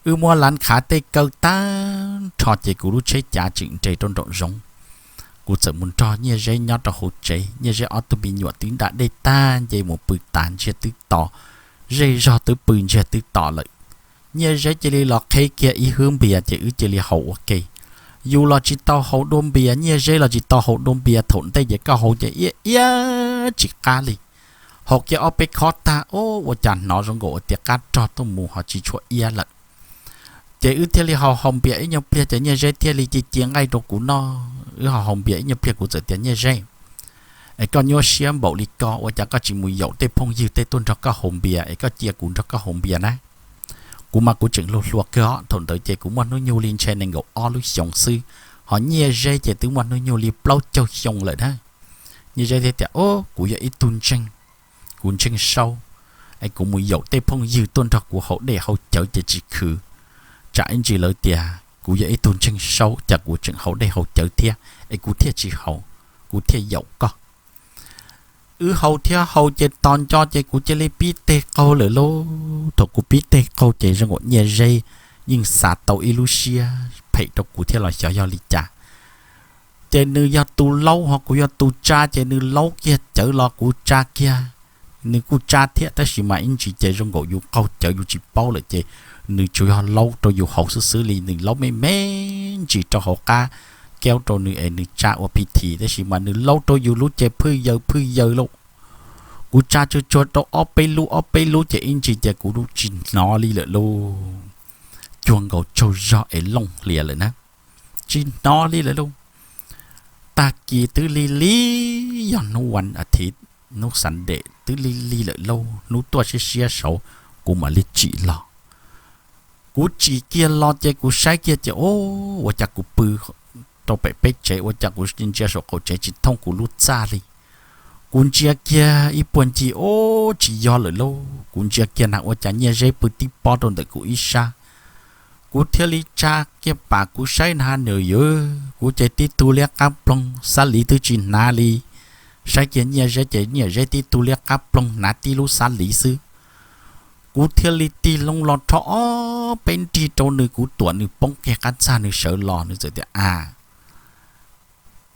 Wb muab lav khav tej kaw tag nrho ces kuv lub tsheb cav tseem nres rau nraum zoov. Kuv txawm mus nrog Nyiaj Zeb nyob rau hauv tsev, Nyiaj Zeb ob tug me nyuam twb nram dej tag nce mus pw tas ntsiag twb to. zej zog twb pw ntsiag twb to lawm. Nyiaj Zeb cia li los qheb kiag ib hwb npias ces wb cia li haus ua ke. Yus los tsis tau haus dua npias, Nyiaj Zeb los tsis tau haus dua npias, thaum ntej ces koj haus ces iab iab tsis qab li. Haus kiag ob peb khob tag, ua cas hnov zoo nkaus tias qab rog tuaj mus ho tsis tshua iab lawm. Ces wb thiaj li haus haus npias ib nyuag pliag ces Nyiaj Zeb thiaj li cia cia nqaij rau kuv noj. Wb haus haus npias ib nyuag pliag kuv txawm tias, Nyiaj Zeb, es koj nyuaj siab npaum li ko ua cas koj tsis mus yaum tej phooj ywg tej tuaj nrog koj haus npias es koj cia kuv nrog koj haus npias na? Kuv mas kuv tseem hluas hluas kawg os, thaum ntawd ces kuv muaj hnub nyoog li ntshe nees nkaum ob lub xyoos xwb, ho Nyiaj Zeb ces twb muaj hnub nyoog li plaub caug xyoo lawm na. Nyiaj Zeb thiaj tias, Kuv yog ib tug ntseeg, kuv ntseeg Saub, es kuv mus yaum tej phooj ywg tuaj nrog kuv haus dej haus cawv ces tsis khwv, tsam ib ntsis lawv tias kuv yog ib tug ntseeg Saub cas kuv tseem haus dej haus cawv thiab es kuv thiaj tsis haus, kuv thiaj yaum koj. Wb haus thiab haus ces tos nco ces kuv cia li pib teg qaug lawm lauj. Thaum kuv pib teg qaug ces zoo nkaus Nyiaj Zeb yeej xav tau ib lub siab phem rau kuv thiab los xyov yog li cas. Ces nws yog tus laub ho kuv yog tus tsa ces nws laub kiag cawv los kuv tsa kiag. Nws kuj tsa thiab tab sis mas ib ntsis ces zoo nkaus yus qaug cawv yus tsis paub lawm ces nws tsuas yog laub rau yus haus xwb xwb li, nws laub me me ntsis rau hauv qab kaub rau nws es nws tsa ua phi thi, tab sis mas nws laub rau yus lub ces phwj yaws phwj yaws lauj. Kuv tsa tsuag tsuag rau ob peb lub ob peb lub ces ib ntsis ces kuv tsis hnov li lawm lauj. Cuag nkaus tsaug zog es looj hlias lawm na, tsis hnov li lawm lauj. Tag kis twb lig lig, yog hnub vas thiv, hnub Sunday twb lig lig lawm lauj, hnub tuaj siab siab saud kuv mam li tsim los. Kuv tsim kiag los ces kuv saib kiag ces, o, ua cas kuv pw rau pem peb tsev, ua cas kuv ntsia saum qaum tsev tsis thooj kuv lub txaj li. Kuv ntsia kiag ib puag ncig, o, tsis yog lawm lauj. Kuv ntsia kiag na ua cas Nyiaj Zeb pw tib pob rau ntawm kuv ib sab. Kuv thiaj li tsa kiag pam kuv saib na nws yog, kuv ces tib tug liab qab ploog, xab liv twb tsis hnav li. Saib kiag Nyiaj Zeb ces Nyiaj Zeb tib tug liab qab ploog hnav tib lub xab liv xwb. Kuv thiaj li tig loo los rho ob peb nrig rau nws, kuv tuam nws poob kiag qab txag, nws sawv los nws txawm tias, A,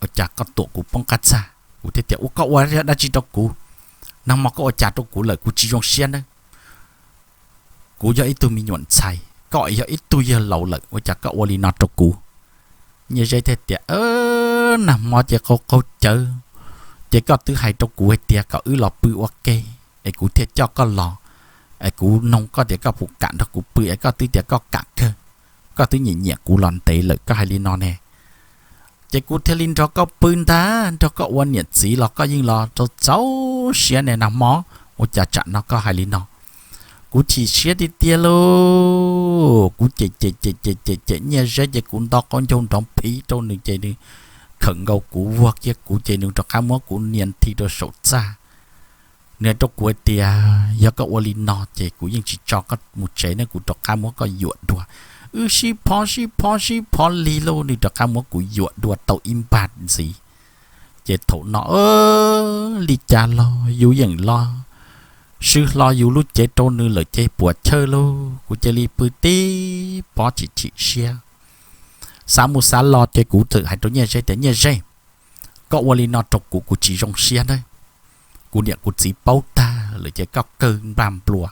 ua cas koj tuam kuv poob qab txag? Kuv thiaj tias, Ua koj ua dab tsi rau kuv? Nag hmo koj ua cas rau kuv lawm? Kuv tsis zoo siab nawb. Kuv yog ib tug me nyuam ntxhais, koj yog ib tug yawg laus lawm, ua cas koj ua li no rau kuv? Nyiaj Zeb thiaj tias, Nag hmo ces qaug qaug cawv, ces koj twb hais rau kuv hais tias kom wb los pw ua ke, es kuv thiaj coj koj los, es kuv noog koj tias koj puas kam nrog kuv pw, es koj twb tias koj kam kawg, koj twb nyiam nyiam kuv los ntev lawm koj hais li no ne. Ces kuv thiaj li nrog koj pw ntag, nrog koj ua niam txiv los koj yeej los txaus txaus siab ne nag hmo, ua cas tsam no koj hais li no? Kuv chim siab tiag tiag lauj, kuv cem cem cem cem cem cem Nyiaj Zeb ces kuv nto qaub ncaug nrov phiv rau nws ces nws khawm nkaus kuv vuag kiag kuv ces nws rov qab muab kuv nias nthi rau saum txaj. Nws hais rau kuv hais tias, Yog koj ua li no ces kuv yeej tsis tso koj mus tsev ne, kuv rov qab muab koj yuam dua. Wb sib phov sib phov sib phov lig lauj, nws rov qab muab kuv yuam dua tau ib npag ntxiv. Ces thaum no li cas los yus yeem los swb hlo yus lub cev rau nws lawm ces puas chawj lauj, kuv cia li pw tib pob chim chim siab. Xav mus xav los ces kuv txawm hais rau Nyiaj Zeb tias, Nyiaj Zeb, koj ua li no rau kuv, kuv tsis zoo siab nawb. Kuv niam kuv txiv paub tag lawm ces koj kawg npaj nplua.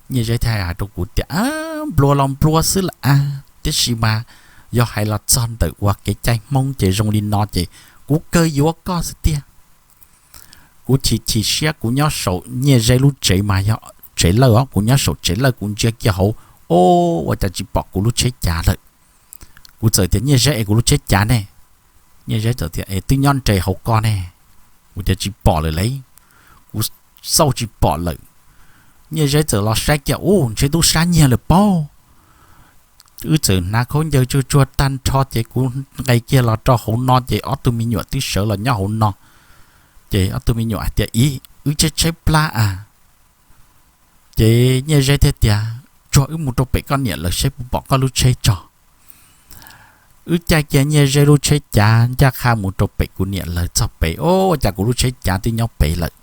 Nyiaj Zeb thiaj hais rau kuv tias, Nplua los nplua xwb lam a, tiam sis mas yog hais los txog ntawm uas kev cai Hmoob ces zoo li no ces kuv kawg yuav koj xwb tiag. Kuv chim chim siab, kuv nyob saum Nyiaj Zeb lub tsev mas yog tsev lawj os, kuv nyob saum tsev lawj kuv ntsia kiag hauv, o, ua cas tsis pom kuv lub tsheb cav lawm. Kuv txawm tias, Nyiaj Zeb, es kuv lub tsheb cav ne? Nyiaj Zeb txawm tias, Es twb nyob nres hauv ko ne. Kuv tias, Tsis pom lawm lauj, kuv xauj tsis pom lawm. Nyiaj Zeb txawm los saib kiag, Ub, ntshe twb sab nyiag lawm pob. Wb txawm hnav khaub ncaws tsuag tsuag tag nrho ces kuv nqes kiag los rau hauv no ces ob tug me nyuam twb sawv los nyob hauv no. Ces ob tug me nyuam hais tias, Ib, wb tshaib tshaib plab a. Ces Nyiaj Zeb thiaj tias, Tsuag, wb mus rau pem koj niam lawv saib puas pom koj lub tsheb tso. Wb caij kiag Nyiaj Zeb lub tsheb cav ncaj qha mus rau pem kuv niam lawv txog pem, o, ua cas kuv lub tsheb cav twb nyob pem lawm.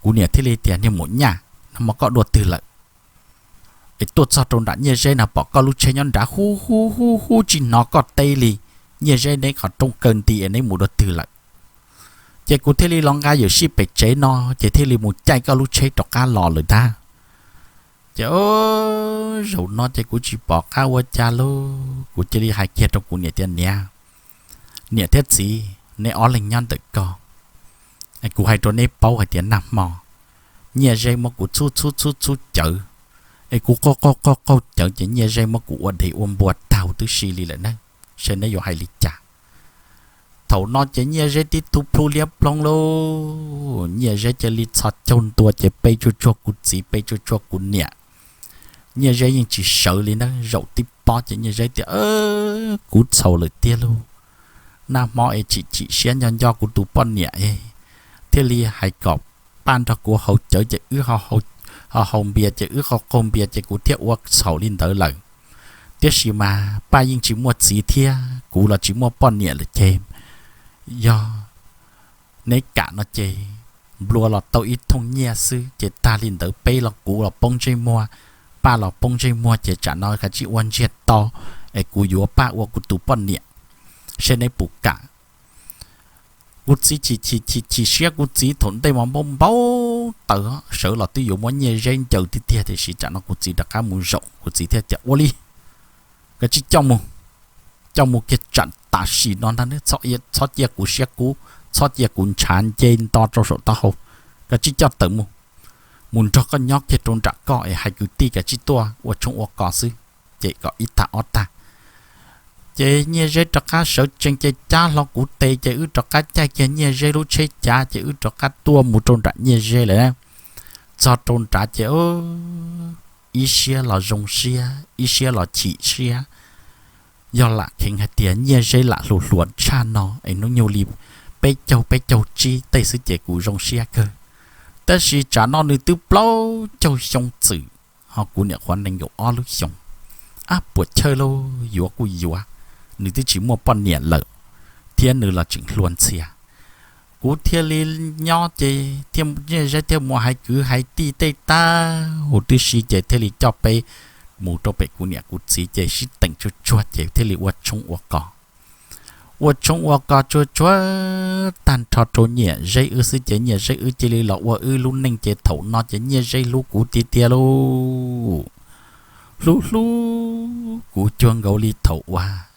Kuv niam thiaj li tias, Niag maum nyaj, nag hmo koj dua twg lawm? Es tuaj txog rau nram Nyiaj Zeb no pom koj lub tsheb nyob nrad hub hub hub hub tsis hnov koj teb li. Nyiaj Zeb neb qhov rooj kaw nti es neb mus dua twg lawm? Ces kuv thiaj li los nqa yuam sij pem tsev no ces thiaj li mus caij koj lub tsheb rov qab los lawm ntag. Ces o, zaum no ces kuv tsis pom qab ua cas lauj, kuv cia li hais kiag rau kuv niam tias, Niam, niam thiab txiv, neb ob leeg nyob ntawm ko, kuv hais rau neb paub hais tias nag hmo Nyiaj Zeb muab kuv txhub txhub txhub txhub cawv, es kuv qaug qaug qaug qaug cawv ces Nyiaj Zeb muab kuv ua dev ua npua tag huv tib si li lawm na, seb neb yuav hais li cas. Thaum no ces Nyiaj Zeb tib tug plhu liab ploog lauj, Nyiaj Zeb cia li txhos caug ntua ces pe tsuag tsuag kuv txiv pe tsuag tsuag kuv niam. Nyiaj Zeb yeej tsis sawv li na, zaum tib pob ces Nyiaj Zeb tias, Kuv txhaum lawm tiag lauj, nag hmo es chim chim siab nco nco kuv tus poj niam es thiaj li hais kom Paj nrog kuv haus cawv ces wb ho haus npias ces wb qaug qaug npias ces kuv thiaj ua txhaum li ntawd lawm. Tiam sis mas Paj yeej tsis muaj txiv thiab kuv los tsis muaj poj niam lawm ces yog neb kam no ces nplua los tau ib thooj nyiaj xwb ces tag li ntawd, peb los kuv los poob ntsej muag, Paj los poob ntsej muag ces tsam no kav tsij ua ntsiag to es kuv yuav Paj ua kuv tus poj niam, seb neb puas kam. Kuv txiv chim chim chim chim siab, kuv txiv thaum ntej mas npau npau taws, sawv los twb yuav muab Nyiaj Zeb ncaws tiag tiag, tiam sis tsam no kuv txiv rov qab mus zaum, kuv txiv thiaj tias, Ua li, kav tsij coj mus, coj mus kiag tsam tam sim no ntag, txhob cia kuv siab kub, txhob cia kuv ntshav nce nto rau saum taub hau, kav tsij coj tawm mus, mus nrog koj nyob kiag rau nram koj es hais kwv tij kav tsij tuaj ua tshoob ua kos xwb, ces kom ib tag ob tag. Ces Nyiaj Zeb rov qab sawv tsees ces cab hlo kuv tes ces wb rov qab caij kiag Nyiaj Zeb lub tsheb cav ces wb rov qab tuaj mus rau nram Nyiaj Zeb lawm. Txog rau nrad ces ib siab los zoo siab, ib siab los chim siab. Yog lam kheev hais tias Nyiaj Zeb lam hluas hluas tshaj no es hnub nyoog li peb caug peb caug tsib tej xwb ces kuv zoo siab kawg, tab sis tsam no nws twb plaub caug xyoo txwm, ho kuv niam qhuav nees nkaum ob lub xyoos. Ab, puas chawj lauj, yuav kuj yuav, nws twb tsis muaj poj niam lawm thiab nws los tseem hluas ntxhias. Kuv thiaj li nyob ces Nyiaj Zeb thiaj mus hais kwv hais tij tej tag huv tib si ces thiaj li coj peb mus rau pem kuv niam kuv txiv ces sib teem tsuag tsuag ces thiaj li ua tshoob ua kos. Ua tshoob ua kos tsuag tsuag tag nrho rau Nyiaj Zeb wb xwb ces Nyiaj Zeb wb cia li los ua wb lub neej ces thaum no ces Nyiaj Zeb hlub kuv tiag tiag lauj. Hlub hlub kuv cuag nkaus li thaum uas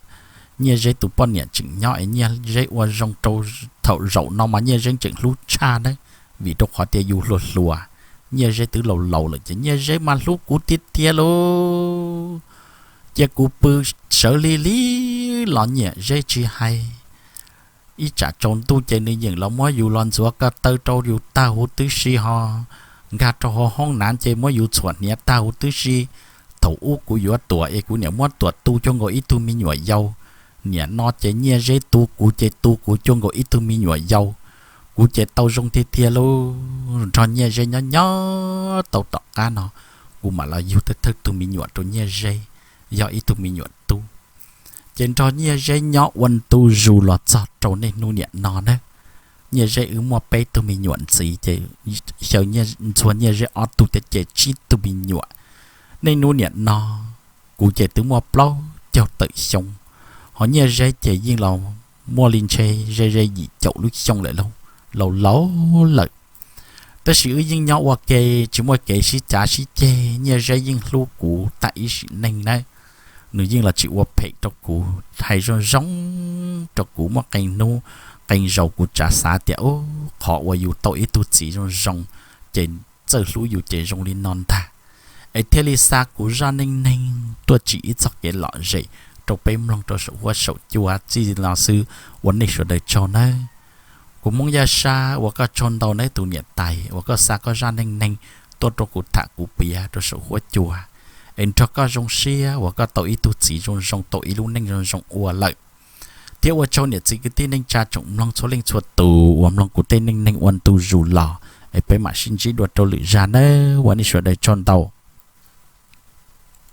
Nyiaj Zeb tus poj niam tseem nyob es Nyiaj Zeb ua zoo rau. Thaum zaum no mas Nyiaj Zeb tseem hlub tshaj na, vim rau qhov tias yus hluas hluas, Nyiaj Zeb twb laus laus lawm ces Nyiaj Zeb mas hlub kuv tiag tiag lauj. Cia kuv pw sawv li li los Nyiaj Zeb tsis hais. Ib tsam tsaus ntuj ces nws yeem los muab yus los ntxuav ko taw rau yus tag huv tib si ho nkag rau hauv hoob nav ces muab yus txhuam hniav tag huv tib si. Thaum ub kuv yuav Tuam es kuv niam muab Tuam tu cuag nkaus ib tug me nyuam yau. Niam no ces Nyiaj Zeb tu kuv ces tu kuv cuag nkaus ib tug me nyuam yau. Kuv ces tau zoo tiag tiag lauj. Nrog Nyiaj Zeb nyob nyob tau tom qab no, kuv mam los yug thawj thawj tug me nyuam rau Nyiaj Zeb, yog ib tug me nyuam tub. Ces nrog Nyiaj Zeb nyob ua ntu zus los txog rau niaj hnub niam no na. Nyiaj Zeb wb muaj peb tug me nyuam ntxiv ces xyaw ntxhua Nyiaj Zeb ob tug thiab ces tsib tug me nyuam. Niaj hnub niam no kuv ces twb muaj plaub caug tawm xyoo, ho Nyiaj Zeb ces yeej los muaj li ntshe ze ze yim caum lub xyoo lawm lauj, laus laus lawm. Tab sis wb yeej nyob ua ke tsis muaj kev sib cav sib ceg, Nyiaj Zeb yeej hlub kuv tag ib sim neej na. Nws yeej los tsis ua phem rau kuv, hais zoo zoo rau kuv, muaj qee hnub qee zaus kuv tsav xav tias, Ub, qhov uas yus tau ib tug txiv zoo zoo ces txawj hlub yus ces zoo li no ntag. Es thiaj li xa kuv zaj neej neeg tuaj tsim ib txoj kev lom zem rau peb mloog rau saum huab saum cua txij no xwb, ua nej sawv daws tsaug nawb. Kuv Hmoob Yaj Sab, ua koj tsaug ntau nawb tus niam tais uas koj xa koj zaj neej neeg tuaj rau kuv tham kuv piav rau saum huab cua, es nrog koj zoo siab uas koj tau ib tug txiv zoo zoo, tau ib lub neej zoo zoo ua lawm. Thiab ua tsaug niam txiv kwv tij neej tsa tsoom mloog txhua leej txhua tus uas mloog kuv tej neej neeg ua ntu zus los, es peb mam sib ntsib dua rau lwm zaj nawb, ua nej sawv daws tsaug ntau.